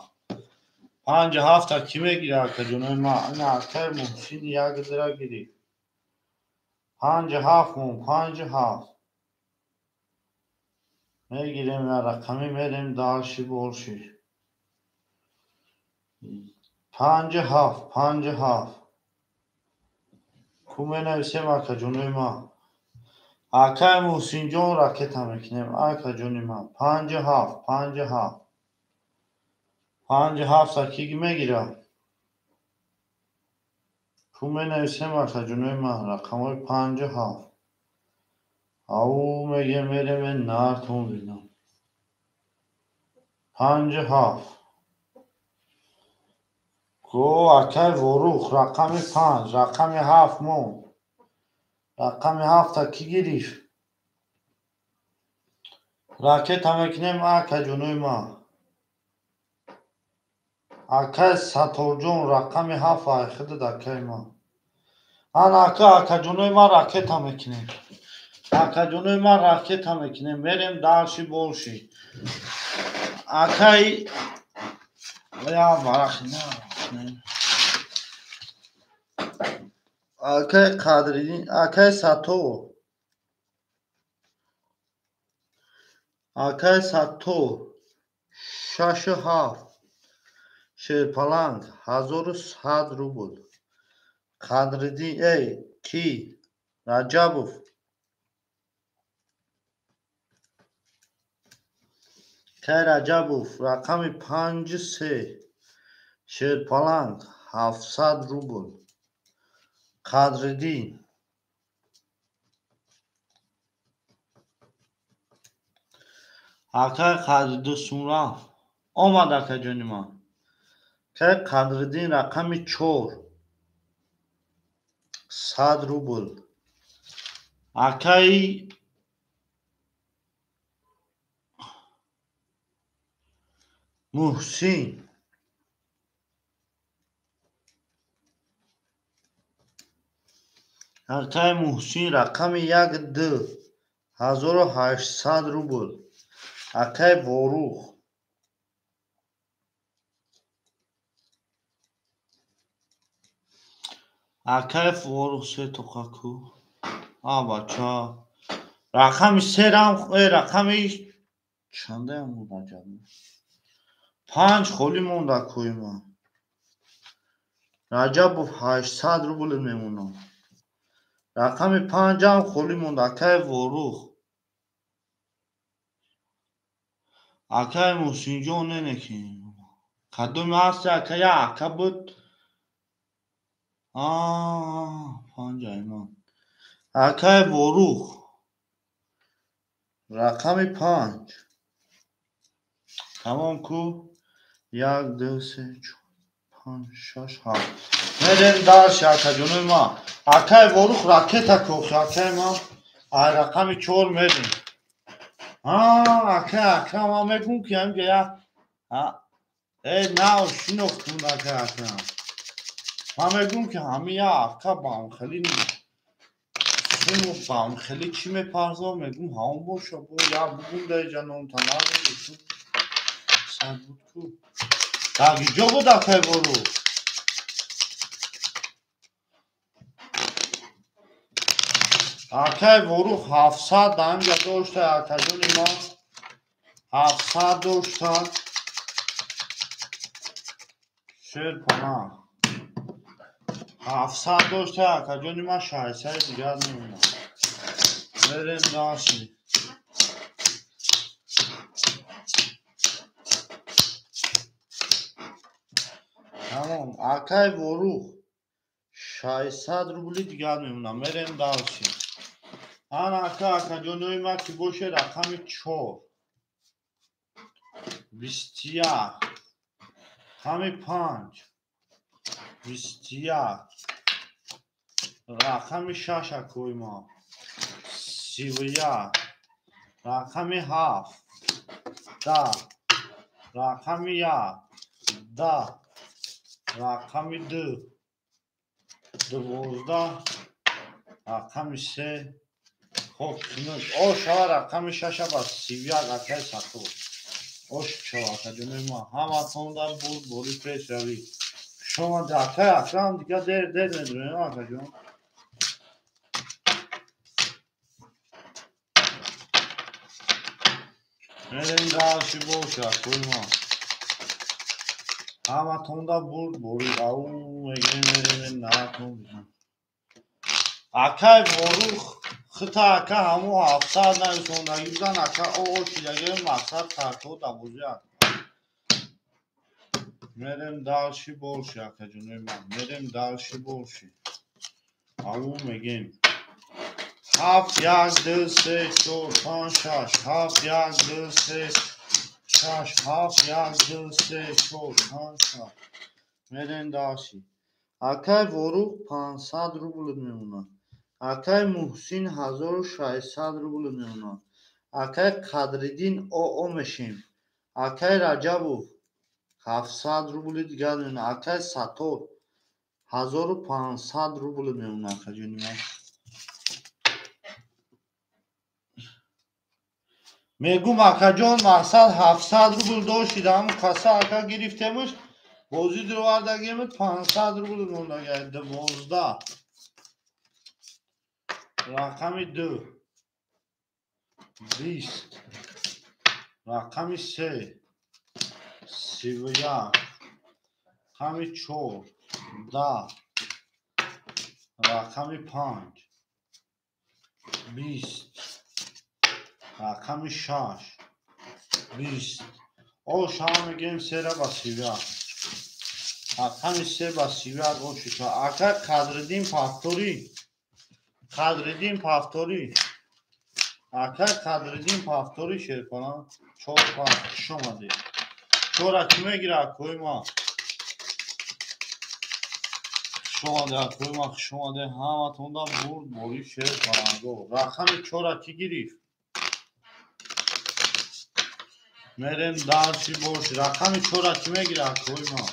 5, 7 ки мегирад, акаҷонои ман? Ина акаи Муҳсин 1, 2 ра гирифт. 5, 7 мон, 5, 7. Мегирем як рақамӣ, мерем дальше больше. 5, 7, 5, 7. Ку менависем, акаҷонои ман? Акаи Муҳсинҷон, ракета мекунем, акаҷони ман. 5, 7, 5, 7. 5, 7 ки мегирад? Ку менависем, акаҷонои ман? Рақамҳои 5, 7. Ау мегем, мерем нартон бинам. 5, 7. Го акаи Ворух, рақами 5, рақами 7 монд. Рақами ҳафта кӣ гирифт? Ракета мекунем, акаҷонои ман. Акай Сатторҷон, рақами ҳафт айхидад, акаи ман. Ана ака, акаҷонои ман, ракета мекунем. Акаҷонои ман, ракета мекунем. Мерем дальше больше. Акай я варахина. Акай Қадриддин, акай Саттор. Акай Саттор 6 7 Шерпаланг 1100 рубл. Қадриддин, эй, кӣ? Раҷабов. Кай Раҷабов, рақами 5 3 Шерпаланг 700 рубл. Қадриддин. Акай Қадриддин сум рафт. Омад, акаҷони ман. Кай Қадриддин, рақами 4 100 рубл. Акаи Муҳсин. Акаи Муҳсин, рақами 1 2 1800 рубл. Акаи Ворух. Акаи Ворух се тоқа ку. А бача. Рақами серам, рақами чандаям буд, аҷаб. 5 холӣ монда кӯи ман. Раҷабов 800 рубл мемонад. Рақами 5-ам холӣ монда, акаи Ворух. Акаи Муҳсинҷон нене ки. Кадоме ҳасти, ака, як ака буд. А, 5 айман. Акаи Ворух. Рақами 5. Тамом ку? 1, 2, 3, 4, 5, 6, 7. Мерем дальше, акаҷонои ман. Акаи Ворух ракета кохи, акаи ман. Ай рақами 4 мерем. А, акаи Акрам, ман мегӯм ки ҳаминҷа як э нав шинохтум, акаи Акрам. Ман мегӯм ки ҳамин як ака бамхелӣ суму бамхелӣ чӣ мепарзо, мегӯм ҳамон боша, бо як бугум дар инҷа номта надорӣ. Сад буд ку. Дар ҷо буд, акаи Ворух. Акаи Ворух 700 ҳаминҷа дошта, акаҷони ман. 700 дошта. Шерпаланг. 700 дошта, акаҷони ман, 600 дигар мемонад. Мерем дальше. Тамом, акаи Ворух 600 рубли дигар мемонад. Мерем дальше. Ана ака, акаҷонои ман, ки боше, рақами 4 21, рақами 5 21, рақами 6, акои ман, 31, рақами 7 10, рақами 1 10, рақами 2 12, рақами 3 хоб хунук. О шава, рақами 6 ба 31, акаи Саттор. Ош шава, акаҷонои ман. Ҳаматон дар буд бори пешравӣ. Шумо акаи Акрам дигар дер дер медонем, акаҷон. Мерем дальше боша, акои ман. Ҳаматон дар бурд бори ау мегирем, мерем наатон. Акаи Ворух хита, ака, ҳамо 700 нависондагӣ будан, ака, о шидагием мақсад картҳо дарвоза ака. Мерем дальше больше, акаҷонои ман. Мерем дальше больше. Ау мегем. 7 1 2 3 4 5 6 7 1 2 3 6 7 1 2 3 4 5 6. Мерем дальше. Акаи Ворух 500 рубл мемонад. Акай Муҳсин 1600 рубл меонад. Акай Қадриддин ОО мешем. Акай Раҷабов 700 рубли дигар меонад. Акай Саттор 1500 рубл меонад, акаҷони ман. Мегум акаҷон, мақсад 700 рубл доштид, ҳамун каса ака гирифтемуш, бозӣ дувардагимуд 500 рубл мондага. 12 рақами 2 20 рақами 3 31 рақами 4 10 рақами 5 20 рақами 6 20. Ошама мегирем сера ба 31. Рақами 3 ба 31 ошиша. Ака Қадриддин Пафторӣ. Қадриддин Пафторӣ. Ака Қадриддин Пафторӣ шерпалан 4 5 хуш омадед. Чора кӣ мегира акои ма? Хуш омадед акои ма, хуш омадед. Ҳаматонда бурд бори шерпаланго. Рақами чора кӣ гирифт? Мерем дарши боши. Рақами чора кӣ мегира акои ма?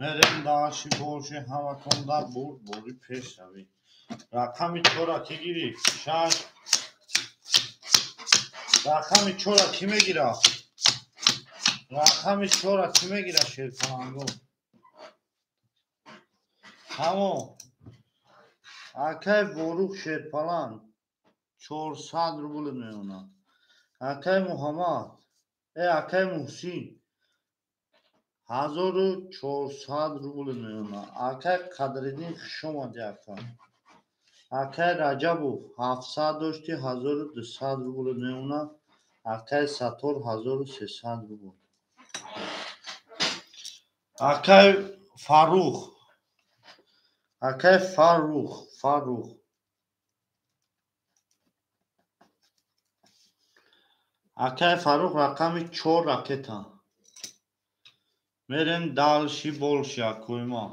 Мерем дарши боши. Ҳаматонда бурд бори пешравӣ. Рақами чора кӣ гирифт? 6. Рақами чора кӣ мегира? Рақами чора кӣ мегира шерпаланго? Ҳамо акай Ворух шерпаланг 400 рубл меонад. Акай Муҳаммад акай Муҳсин 1400 рубл меонад. Акай Қадриддин хуш омадӣ ака. Акай Раҷабов 700 дошти 1200 рубл меонад. Акай Саттор 1300 рубл. Акай Фаррух. Акай Фаррух, Фаррух. Акай Фаррух рақами 4 ракета. Мерем далши болши акои ма.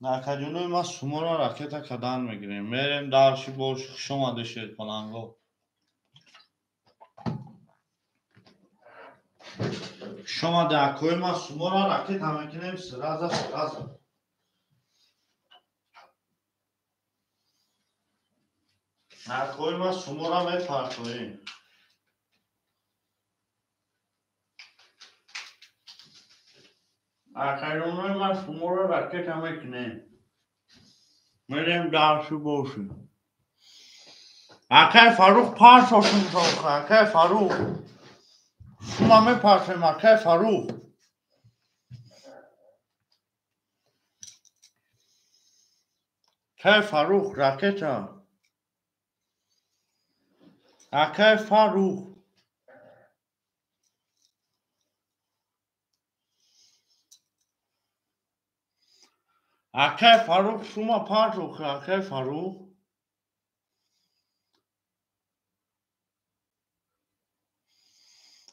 Акаҷонои ма сумора ракета кадан мегирем. Мерем далши болши. Хуш омадед шерпаланго. Хуш омадед акои ма, сумора ракета мекунем сразу сразу. Акои ма сумора мепартоем. Акаҷонои ма сумора ракета мекунем. Мерем дарши боши. Акай Фаррух партошум тоха. Акай Фаррух. Шума мепартоем акай Фаррух. Акай Фаррух ракета. Акай Фаррух. Акай Фаррух шума партоха. Акай Фаррух.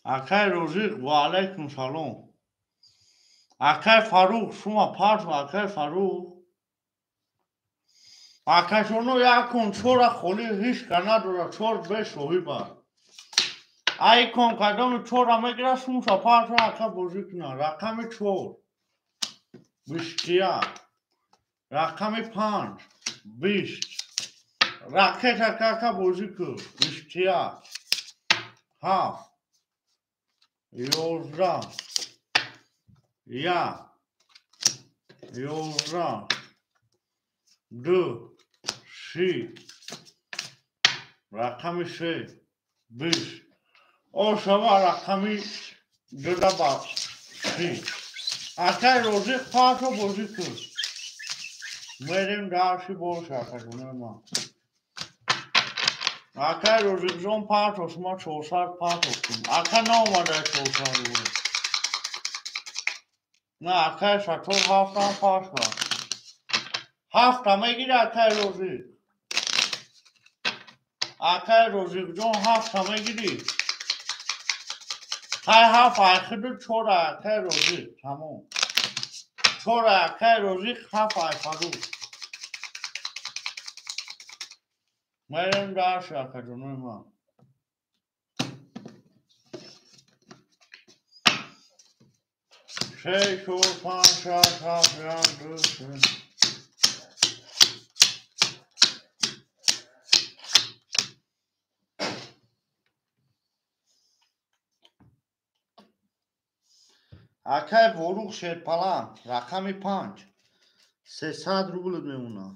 Акай Розиқ ва алайкум салом. Акай Фаррух шума парто. Акай Фаррух. Акашоно якун чора холи ҳеҷ ка надора, чор бешоҳиба. Ай кон кадоми чора мегира сумша парто ака бозӣ куна. Рақами 4 21 рақами 5 20 ракета кака бозӣ кун 21 7 11 1 11 2 3 рақами 3 20 ошава рақами 2 ба 3. Акай Розиқ парто бозӣ кун. Мерем дарши бош акаҷонои ма. Акай Розиқҷон парто, шумо 400 парто кун. Ака наомада 400 рубл. На акай Саттор 7 парто. 7 мегири акай Розиқ. Акай Розиқҷон 7 мегири. Ҳай 7 айхиду 4 акай Розиқ. Тамом. 4 акай Розиқ 7 ай Фаррух. Мерем дальше, акаҷонои ман. Се, чор, панҷ, шаш, ҳафт, як, ду, се. Акай Ворух Шерпаланг, рақами 5, 300 рубл мемонад.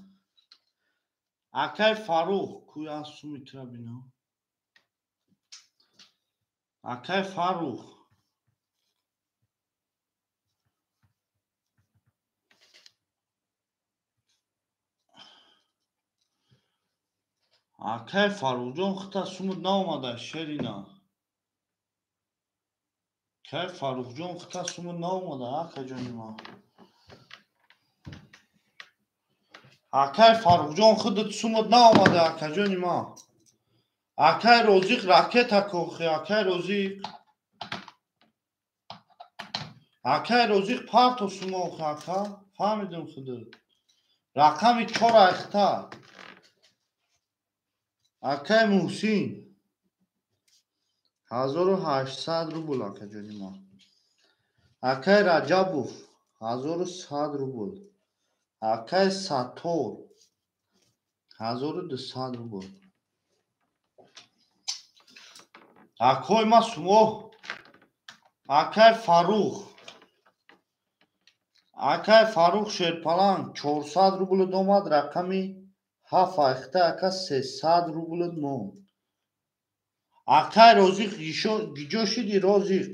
Акай Фаррух, куя суми тра бино. Акай Фаррух. Акай Фаррухҷон, хита сумут наомада, шерина. Акай Фаррухҷон, хита сумут наомада, акаҷони ман. Акай Фаррухҷон, худат сумут наомада, акаҷони ман. Акай Розиқ ракета кохи, акай Розиқ. Акай Розиқ парто сумохи, ака. Фаҳмидим худат. Рақами 4 айхта. Акай Муҳсин 1800 рубл, акаҷони ман. Акай Раҷабов 1100 рубл. Акай Саттор 1200 рубл. Акои ма сумо. Акай Фаррух. Акай Фаррух Шерпаланг 400 рубл омад, рақами 7 айхта, ака 300 рубл монд. Акай Розиқ гиҷо шиди, Розиқ?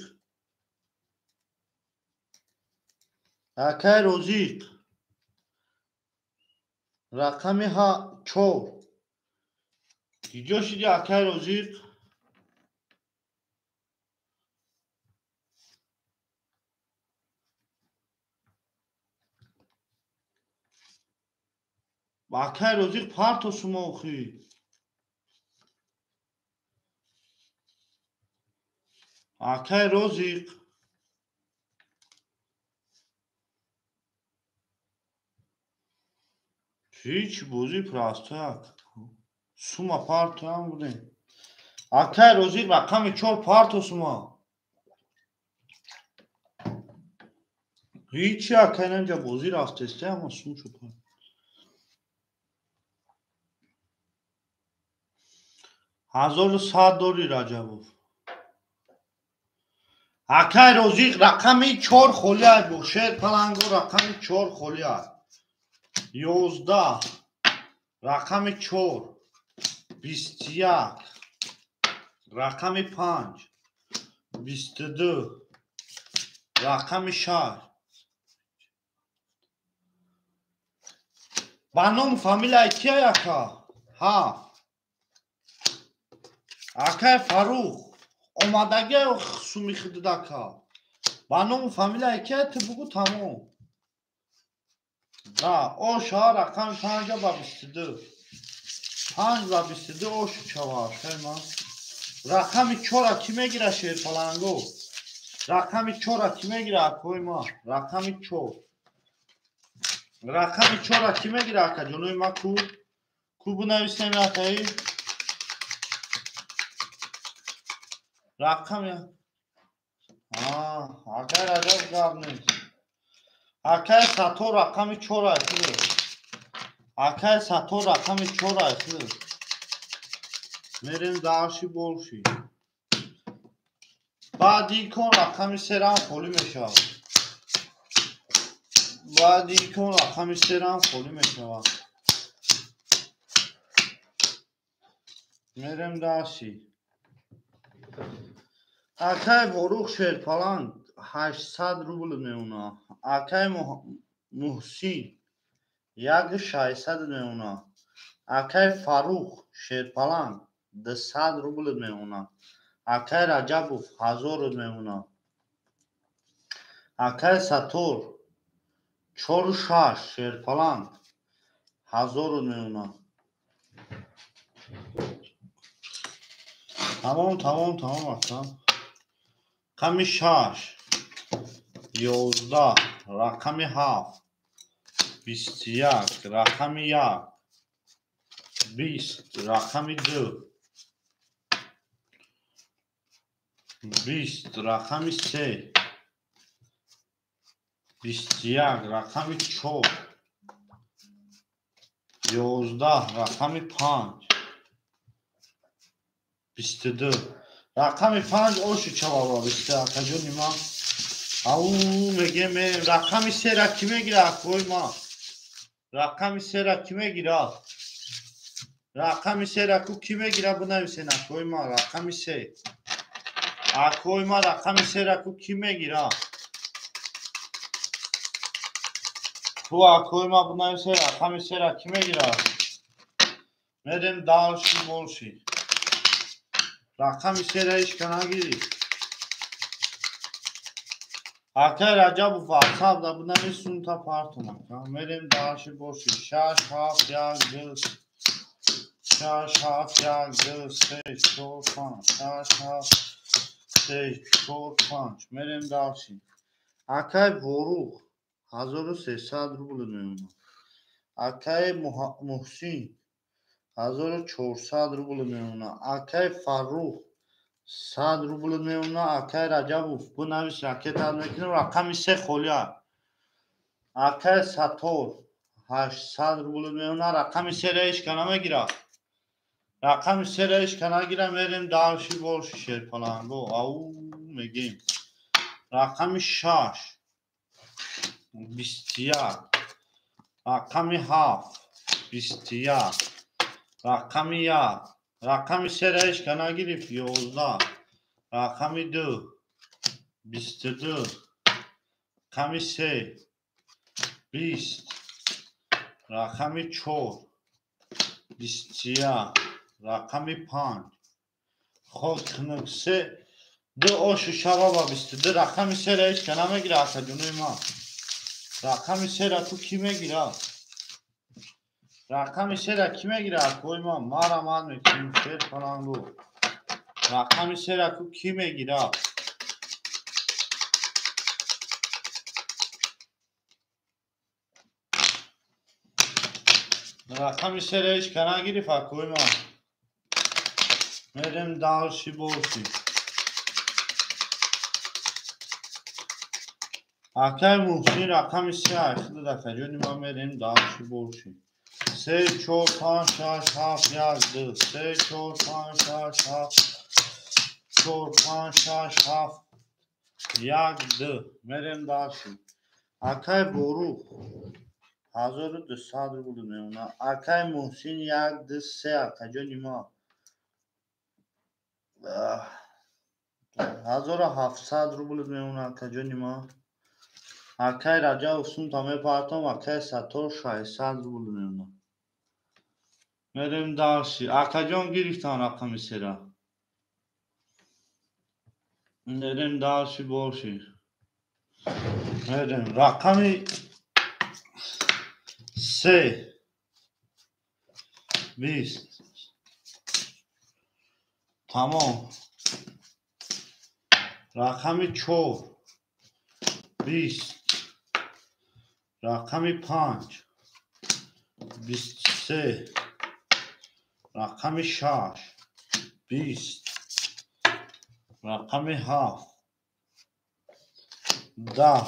Акай Розиқ рақами 4 гиҷо шиди, акай Розиқ? Акай Розиқ парто сумохи. Акай Розиқ ҳеҷ бозӣ простая. Сума партоам будем. Акай Розиқ рақами 4 парто сума. Ҳеҷи акай нанҷа бозӣ рафтеста, ама сум шуд. 1100 дори Раҷабов. Акай Розиқ рақами 4 холӣ ай бо Шерпаланго рақами 4 холӣ ай. 11 рақами 4, 21 рақами 5, 22 рақами 6. Ба ному фамилияи кия ака? 7. Акай Фаррух омадагия суми хидид ака. Ба ному фамилияи кия ту бугу тамом. Да, оша рақами 5 ба 22. 5 ба 22 ош чава, акай ман. Рақами 4 ки мегира Шерпаланго? Рақами 4 ки мегира акои ман? Рақами 4. Рақами 4 ки мегира акаҷонои ман ку? Ку бинависем акаи? Рақами акай Раҷаб гап нест. Акай Саттор рақами 4 айхиле. Акай Саттор рақами 4 айхиле. Мерем дарши болши. Баъди икон рақами 3 рам холӣ мешавад. Баъди икон рақами 3 рам холӣ мешавад. Мерем дарши. Акай Ворух Шерпаланг 800 рубл мемонад. Акай Муҳсин 1600 мемонад. Акай Фаррух Шерпаланг 200 рубл мемонад. Акай Раҷабов 1000 мемонад. Акай Саттор 46 Шерпаланг 1000 мемонад. Тамом, тамом, тамом ака. Рақами 6, 11, рақами 7, 21, рақами 1, 20, рақами 2, 20, рақами 3, 21, рақами 4, 11, рақами 5, 22, рақами 5 оши чавава 20 акаҷони ман. Ау мегем рақами 3 ра кӣ мегира акои ман? Рақами 3 ра кӣ мегира? Рақами 3 ра ку кӣ мегира бинависен акои ман? Рақами 3. Акои ман рақами 3 ра ку кӣ мегира? Ку акои ман бинависен рақами 3 ра кӣ мегира? Мерем дальше больше. Рақами 3 ра ҳеч ка нагирифт. Акай Раҷабов WhatsApp да бинавис сумта партум ака. Мерем дальше больше. 6 7 1 2 6 7 1 2 3 4 5 6 7 3 4 5. Мерем дальше. Акай Ворух 1300 рубл мемонад. Акай Муҳсин 1400 рубл мемонад. Акай Фаррух 100 рубл мемонад. Акай Раҷабов бинавис ракета мекунем. Рақами 3 холӣ аст. Акай Сатор 800 рубл мемонад. Рақами 3 ра ҳеч ка намегирад. Рақами 3 ра ҳеч ка нагира. Мерем дальше больше шерпаланго. Ау мегем. Рақами 6 21, рақами 7 21, рақами 1, рақами 3 ра ҳеч ка нагирифт 11, рақами 2 22, рақами 3 20, рақами 4 21, рақами 5. Хок хунук 3 2 ошу шава ба 22. Рақами 3 ра ҳеч ка намегира акаҷонои ман. Рақами 3 ра ту кӣ мегира? Рақами 3 ра кӣ мегира акои ман? Мара ман мекунем шер палангу. Рақами 3 ра ку кӣ мегира? Рақами 3 ра ҳеч ка нагирифт акои ман. Мерем дальше больше. Акай Муҳсин рақами 3 айхидад акаҷони ман. Мерем дальше больше. 3 4 5 6 7 1 2 3 4 5 6 7 4 5 6 7 1 2. Мерем дальше. Акай Борух 1200 рубл мемонад. Акай Муҳсин 1 2 3 акаҷони ман. 1700 рубл мемонад акаҷони ман. Акай Раҷабов сумта мепартом. Акай Сатор 600 рубл мемонад. Мерем дальше. Акаҷон гирифтан рақами 3 ра. Мерем дальше больше. Мерем рақами 3 20. Тамом. Рақами 4 20, рақами 5 23, рақами 6 20, рақами 7 10,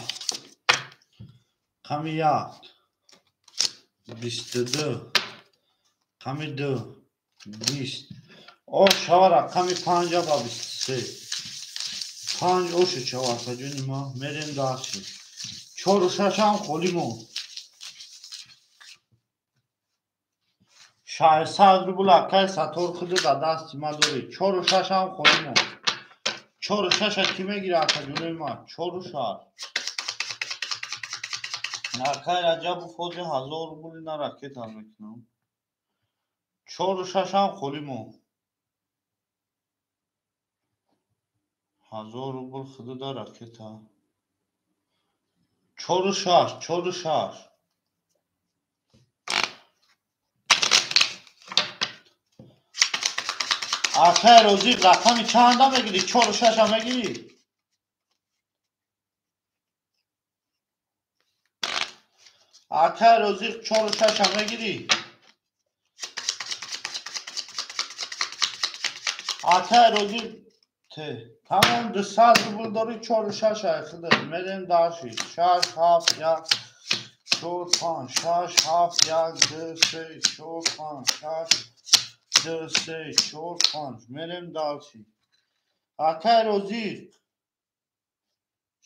рақами 1 22, рақами 2 20. О шава рақами 5 ба 23. 5 ошу шава акаҷони ман. Мерем дальше. 4 6 ҳам холӣ монд. 600 рубл акай Сатор худ да дасти ман дорӣ. 4 6 ҳам холӣ монд. 4 6 кӣ мегира акаҷонои ман? 4 6. Акай Раҷабов ҳозир 1000 рубл ина ракета мекунам. 4 6 ҳам холӣ монд. 1000 рубл худуда ракета. 4 6 4 6. Акай Розиқ рақами чанда мегирӣ? 4 6 мегирӣ? Акай Розиқ 4 6 мегирӣ? Акай Розиқ тамом 200 рубл дорӣ, 4 6 ай худат. Мерем дальше. 6 7 1 4 5 6 7 1 2 3 4 5 6 2 3 4 5. Мерем дальше. Акай Розиқ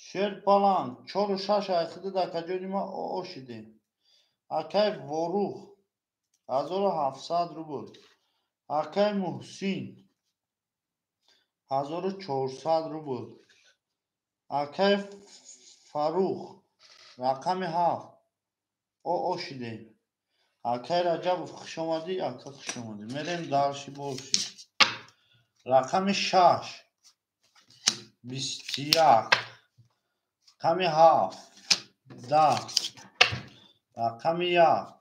Шерпаланг 4 6 ай худат, акаҷони ма, ошидем. Акай Ворух 1700 рубл. Акай Муҳсин 1400 рубл. Акай Фарух рақами 7 ошидем. Акай Раҷабов, хушомадӣ, ака, хушомадӣ. Мерем дальше больше. Рақами 6 21, рақами 7 10, рақами 1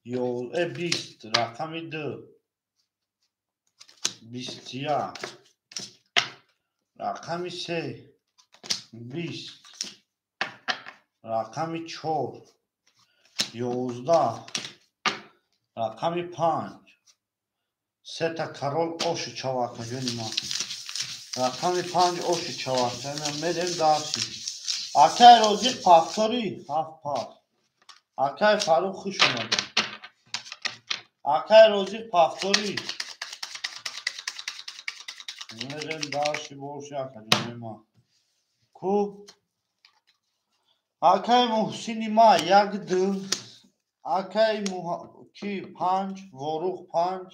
20, рақами 2 21, рақами 3 20, рақами 4 11, рақами 5 сета король оши чава, акаҷони ман. Рақами 5 оши чава. Мерем дальше. Акай Розиқ повтори ҳафт пас. Акай Фарух, хуш омадӣ. Акай Розиқ повтори. Мерем дальше больше, акаҷони ман. Ку акай Муҳсини ма як ду, акай ки панҷ, Ворух панҷ.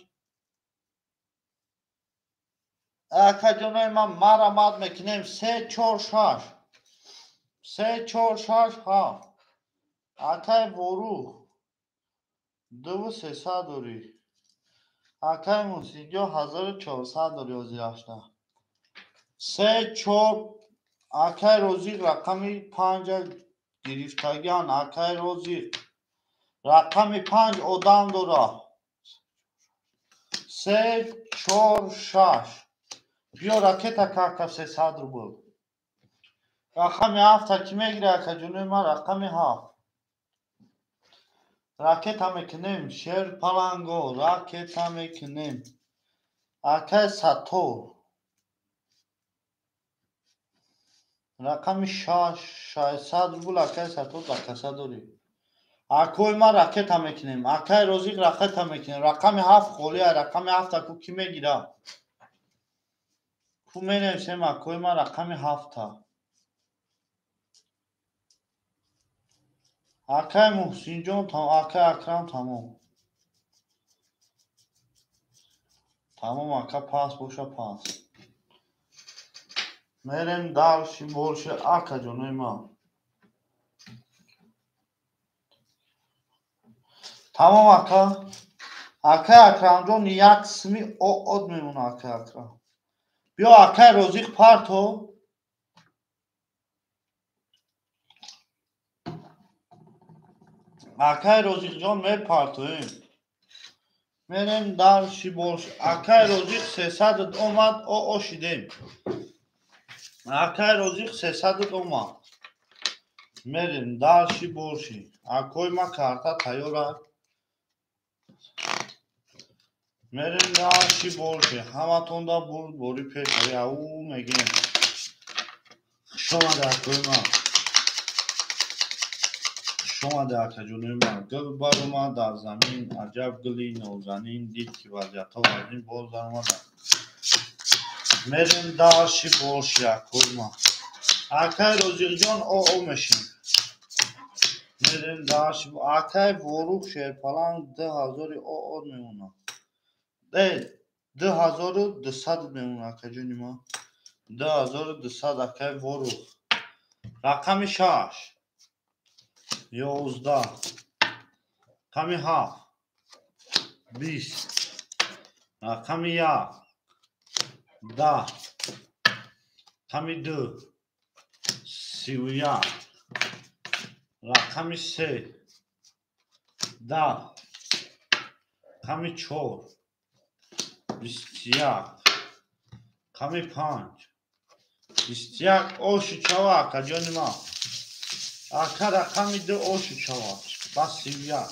Акаҷонои ман, марамат мекунем. Се чор шаш, се чор шаш ҳафт. Акай Ворух дуву сесад дорӣ. Акай Муҳсинҷон 1400 дорӣ ҳозирашда. Се чор. Акай Розиқ рақами панҷа гирифтагиан. Акай Розиқ рақами 5 одам дора. Се чор шаш. Биё, ракета кака 300 рубл. Рақами ҳафта кӣ мегирад, акаҷонои ман? Рақами 7 ракета мекунем. Шер паланго ракета мекунем. Акай Саттор рақами 6, 600 рубл. Акай Саттор дакаса дорӣ. Акои ман, ракета мекунем. Акай Розиқ, ракета мекунем. Рақами 7 холия. Рақами ҳафта ку кӣ мегирад? Ку менависем, акои ман, рақами ҳафта? Акай Муҳсинҷон, акай Акрам, тамом, тамом, ака, пас боша, пас. Мерем дальше больше, акаҷонои ман. Тамом, ака. Акай Акрамҷон як сими од мемона. Акай Акрам, биё. Акай Розиқ, парто. Акай Розиқҷон, мепартоем. Мерем дальше больше. Акай Розиқ сесадат омад, ошидем. Акай Розиқ сесадат омад. Мерем дальше больше. Акои ма, карта тайёр. Мерем дальше больше. Ҳаматонда бурд бори пеш ау мегем. Хушомада, акои ман, хушомада, акаҷонои ман. Гул баромад дар замин, аҷаб гули нозанин. Дид ки вазъиятҳо вазнин, боз даромада. Мерем дальше больше, акои ман. Акай Розиқҷон, оо мешем. Мерем дальше. Акай Ворух шерпаланг 2000 оо мемонад, 2200 мемонад, акаҷони ман, 2200. Акай Ворух рақами 6 11, рақами 7 20, рақами 1 10, рақами 2 31, рақами 3 10, рақами 4 21, рақами 5 21. Оши чава, акаҷони ман. Ака, рақами 2 оши чава ба 31.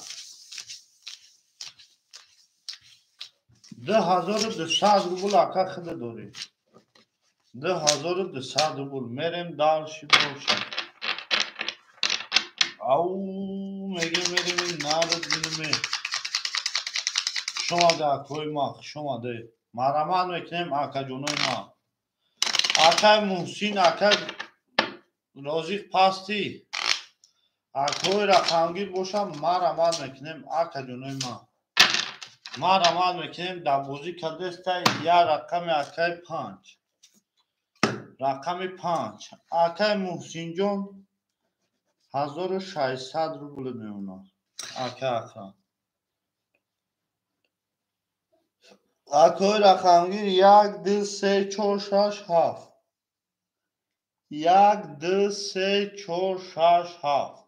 2200 рубл ака хида дорӣ. 2200 рубл. Мерем дальше больше. Ау, мегем мерем народ бинеме. Хуш омаде акои ма, хуш омаде. Марамат мекунем акаҷонои ма. Акай Муҳсин, акай Розиқ пастӣ. Акои рақамгир бошам, марамат мекунем акаҷонои ма. Марамат мекунем дар бозӣ кардеста як рақами акай 5. Рақами 5. Акай Муҳсинҷон 1600 рубл меонад. Ака ака. Акои рақамгир 1 2 3 4 6 7. 1 2 3 4 6 7.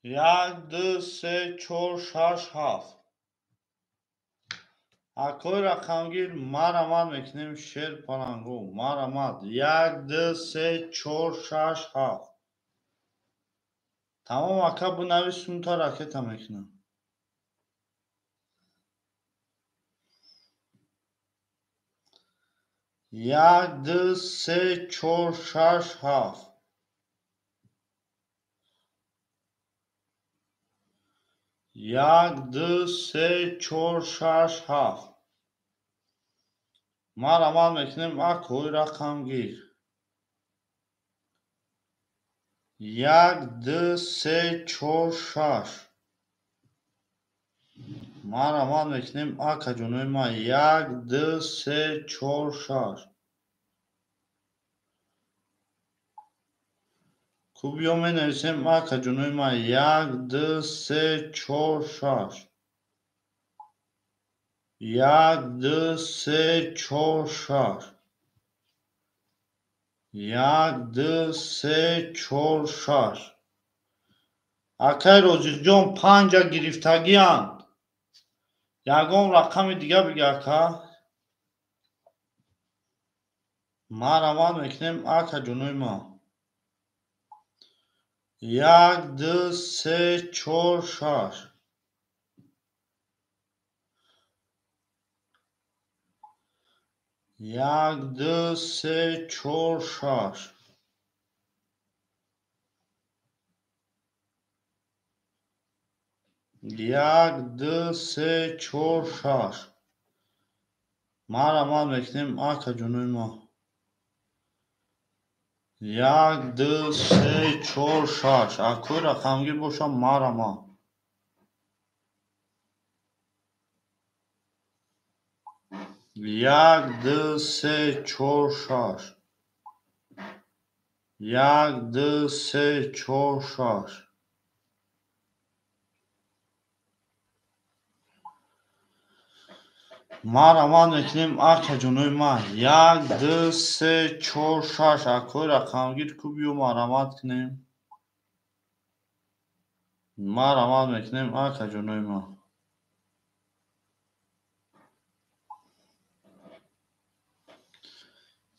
1 2 3 4 6 7. Акои рақамгир марамат мекунем шер паланго. Марамат 1 2 3 4 6 7. Тамом ака бинавис сумта ракета мекунам. 1 2 3 4 6 7. 1 2 3 4 6 7. Марамат мекунем акои рақамгир. 1 2 3 4 6. Марамат мекунем акаҷонои ма. 1 2 3 4 6. Кубиё менависем акаҷонои ма. 1 2 3 4 6. 1 2 3 4 6. 1 2 3 4 6. Акай Розиқҷон 5 гирифтагианд. Ягон рақами дига бига ака. Марамат мекунем акаҷонои ма. 1 2 3 4 6. 1 2 3 4 6. 1 2 3 4 6. Марамат мекунем акаҷонои ма. 1 2 3 4 6. Акои рақамгир бошам марамат. 1 2 3 4 6. 1 2 3 4 6. Марамат мекунем акаҷонои ма. 1 2 3 4 6. Акои рақамгир кубиё марамат кунем. Марамат мекунем акаҷонои ма.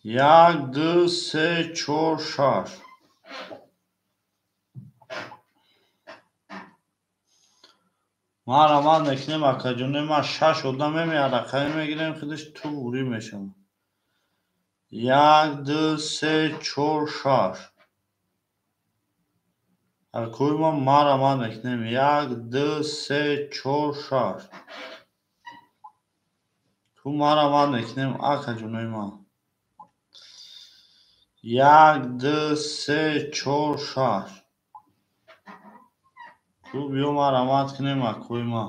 1 2 3 4 6. Марамат мекунем акаҷонои ма. 6 одам мемеяд рақаме мегирем худаш туғрӣ мешавад. 1 2 3 4 6. Акои ма марамат мекунем. 1 2 3 4 6. Ту марамат мекунем акаҷонои ма. 1 2 3 4 6. Ку биё марамат кунем акои ма.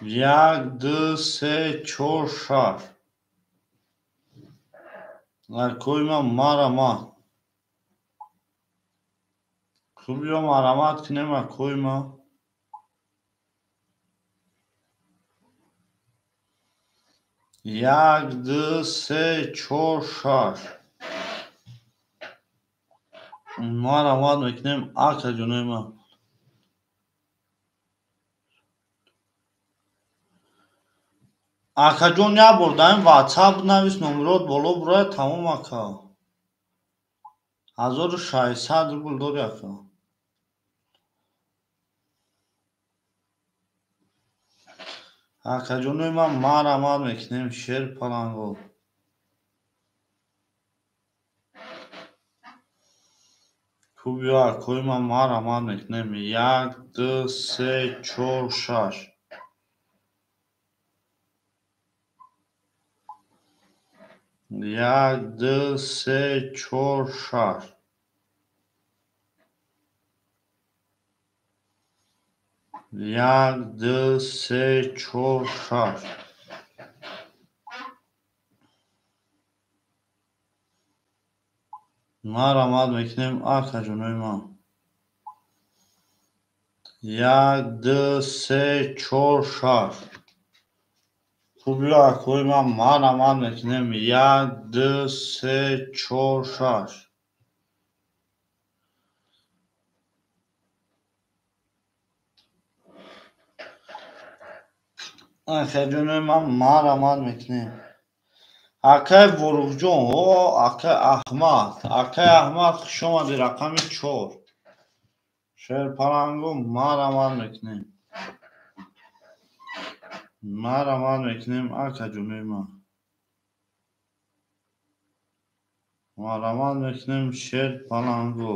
1 2 3 4 6. Акои ма марамат. Ку биё марамат кунем акои ма. 1 2 3 4 6. Марамат мекунем акаҷонои ма. Акаҷон як бор дар ин WhatsApp навис номерот боло бурая тамом ака. 1600 рубл дори ака. Акаҷонои ман марамат мекунем шер паланго. Кубиё акои ман марамат мекунем. 1, 2, 3, 4, 6. 1, 2, 3, 4, 6. 1, 2, 3, 4, 6. Марамат мекунем акаҷонои ман. 1, 2, 3, 4, 6. Хубиё акои ман марамат мекунем. 1, 2, 3, 4, 6. Акаҷонои ман марамат мекунем. Акай Воруғҷон, о, акай Аҳмад. Акай Аҳмад, хуш омадӣ, рақами 4. Шерпаланго марамат мекунем. Марамат мекунем акаҷонои ман. Марамат мекунем шерпаланго.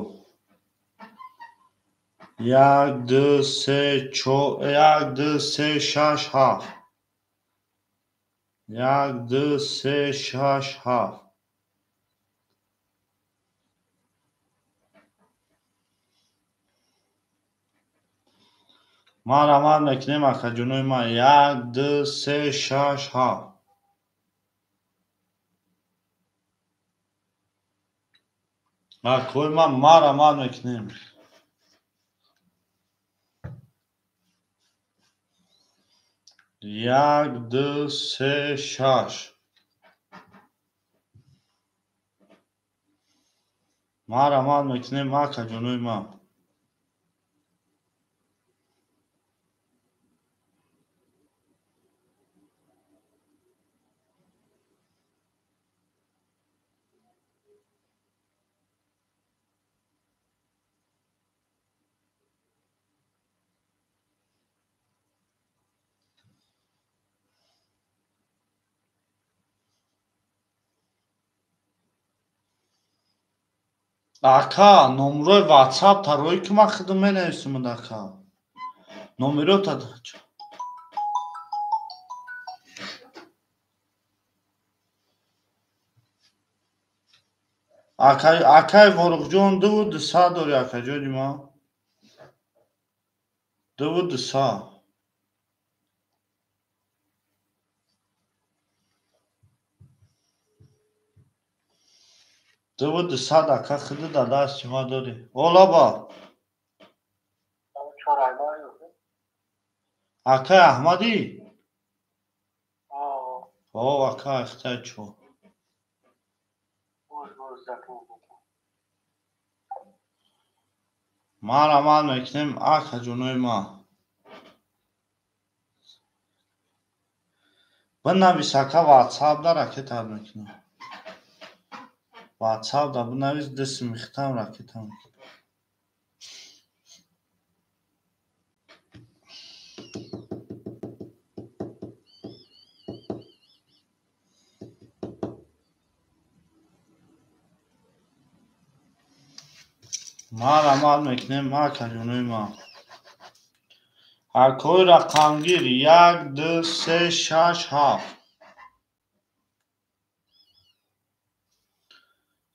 1, 2, 3, 4, 1, 2, 3, 6, 7. 1, 2, 3, 6, 7. Марамат мекунем акаҷонои ман. 1, 2, 3, 6, 7. Акои ман марамат мекунем. 1, 2, 3, 6. Марамат мекунем акаҷонои ман. Ака, номерои WhatsApp тарои ки ман худам менависам ака. Номерота Акай, акай Воруғҷон 2 200 дори акаҷони ман. 2 200. 2 200 ака худи да дасти ма дорӣ. Олаба. Акай Аҳмадӣ? О, ака ихтай чо. Марамат мекунем акаҷонои ман. Бинавис ака WhatsApp да ракетат мекунам. WhatsApp да бинавис дасти михтам ракета мекунам. Марамат мекунем акаҷонои ман. Акои рақамгир 1, 2, 3, 6, 7.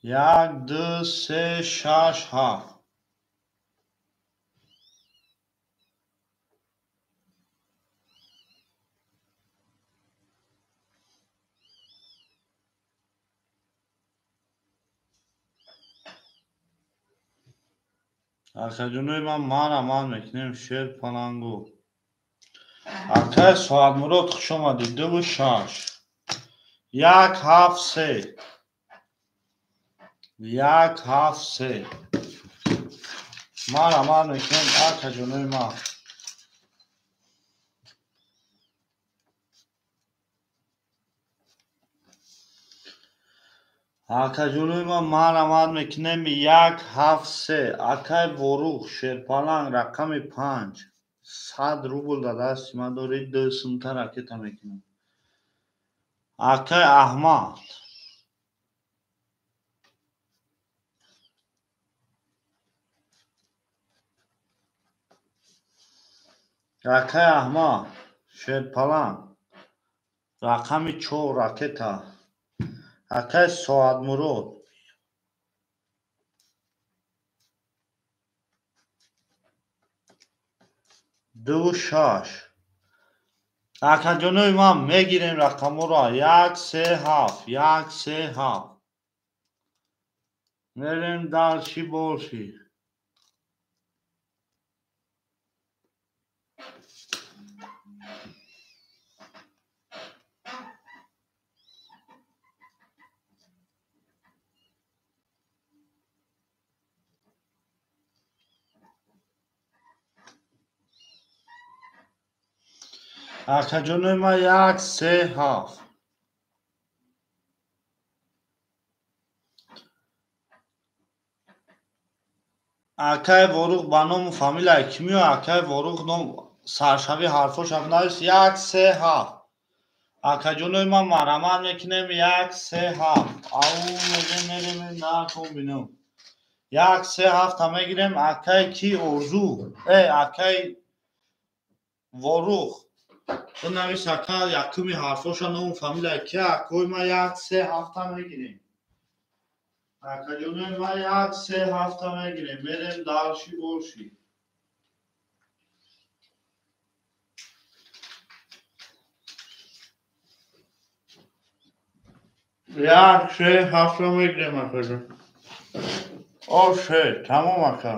1, 2, 3, 6, 7. Акаҷонои ман марамат мекунем шер паланго. Акай Соатмурод хуш омадӣ. 2 6. 1, 7, 3. 1, 7, 3. Марамат мекунем акаҷонои ман. Акаҷонои ман марамат мекунем 1, 7, 3. Акай Воруғ шерпаланг рақами 5. 100 рубл дар дасти ман дорӣ, 2 сумта ракета мекунам. Акай Аҳмад. Акай Аҳмад, Шерпаланг. Рақами 4 ракета. Акай Соатмурод. Ду шаш. Акаҷонои ман мегирем рақамҳоро. 1 3 7, 1 3 7. Мерем дальше больше. Акаҷонои ман 1 3 7. Акай Ворух ба ному фамилияи кӣ меояд? Акай Ворух ном саршави ҳарфошам навис. 1 3 7. Акаҷонои ман марамат мекунем. 1 3 7. Ау мегем мерем накун бинам. 1 3 7 мегирем. Акай ки Орзу? Акай Ворух. Бинавис ака якуми ҳарфоша ному фамилияи ки? Акои ман 1 3 7 мегирем. Акаҷонои ман 1 3 7 мегирем. Мерем дальше больше. 1 3 7 мегирем акаҷон. Оше, тамом ака.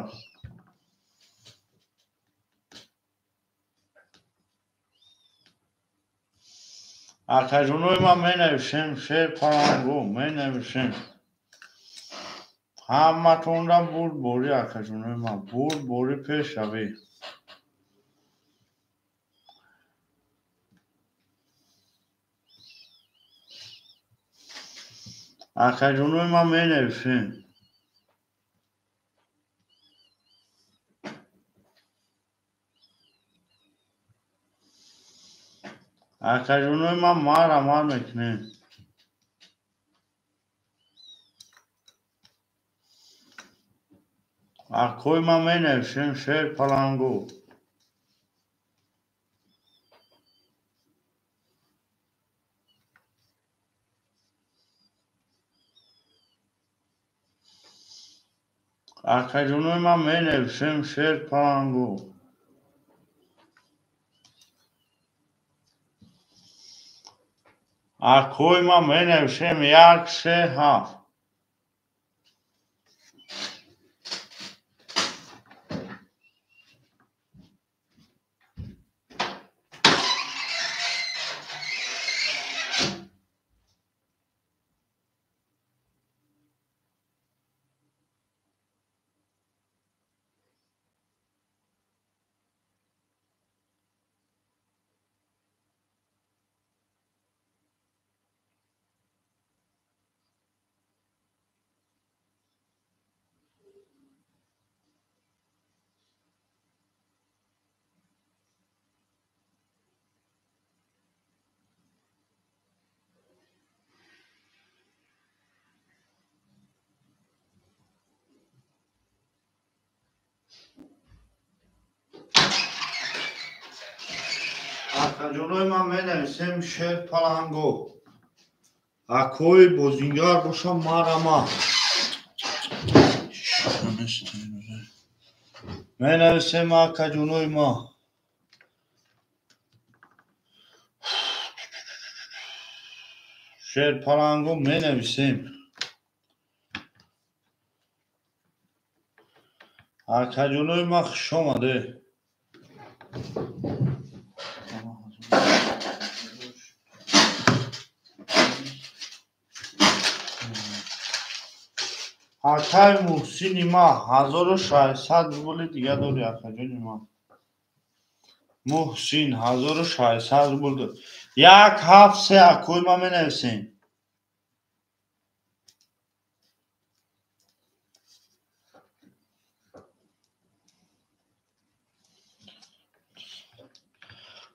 Акаҷонои ман менависем Шерпалангу, менависем. Ҳаматонра бурдборӣ акаҷонои ман, бурдборӣ пешравӣ. Акаҷонои ман менависем. Акаҷонои ман марамат мекунем. Акои ман менависем Шерпалангу. Акаҷонои ман менависем Шерпалангу. Акои ман менависем 1 3 7. Акаҷонои ман менависем Шерпалангу. Акои бозингар бошам марама. Менависем акаҷонои ман. Шерпалангу менависем. Акаҷонои ман хуш омаде. Акай Муҳсини ман 1600 рубли дига дори акаҷони ман. Муҳсин 1600 рубл дор. 1 7 3 акои ман менависем.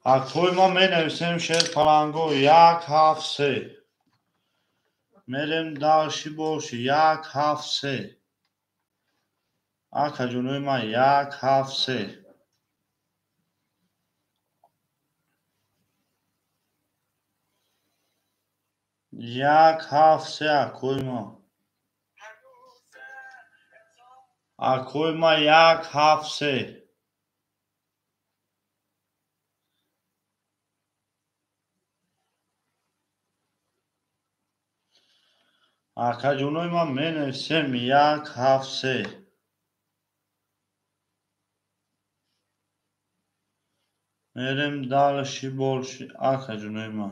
Акои ма менависем шерпаланго 1 7 3. Мерем дальше больше 1 7 3. Акаҷонои ма 1 7 3. 1 7 3 акои ма. Акои ма 1 7 3. Акаҷонои ма менависем 1 7 3. Мерем дальше больше акаҷонои ма.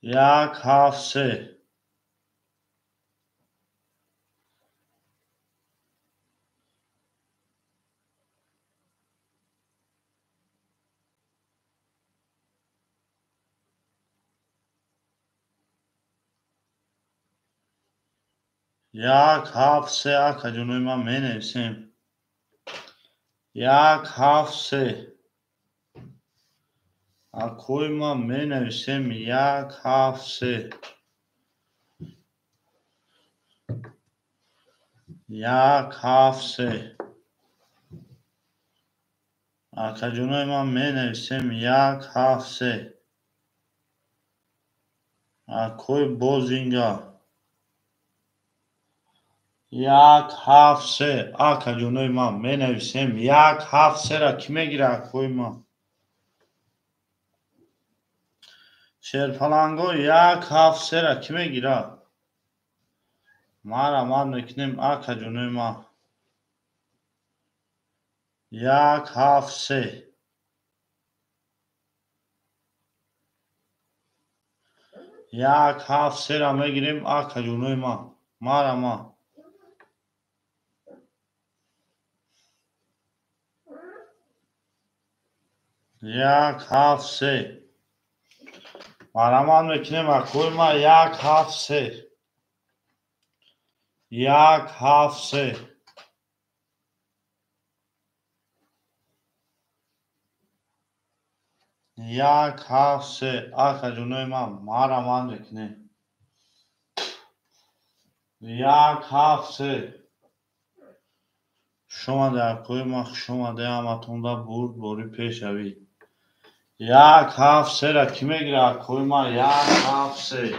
1 7 3. 1 7 3 акаҷонои ма менависем. 1 7 3. Акои ма менависем 1 7 3. 1 7 3. Акаҷонои ма менависем 1 7 3. Акои бозинга. 1 7 3. Акаҷонои ма менависем 1 7 3-ра кӣ мегира акои ма? Шерпаланго 1 7 3-ра кӣ мегира? Марамат мекунем акаҷонои ма. 1 7 3. 1 7 3-ра мегирем акаҷонои ма. Марама. 1 7 3. Марамат мекунем акои ма 1 7 3. 1 7 3. 1 7 3. Акаҷонои ма марамат мекунем. 1 7 3. Хуш омаде акои ма, хуш омаде ҳаматонда бурдборӣ пешравӣ. 1 7 3-ра кӣ мегира акои ма? 1 7 3.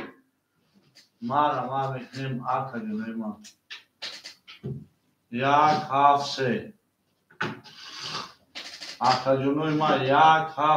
Марамат мекунем акаҷонои ма. 1 7 3. Акаҷонои ма 1 7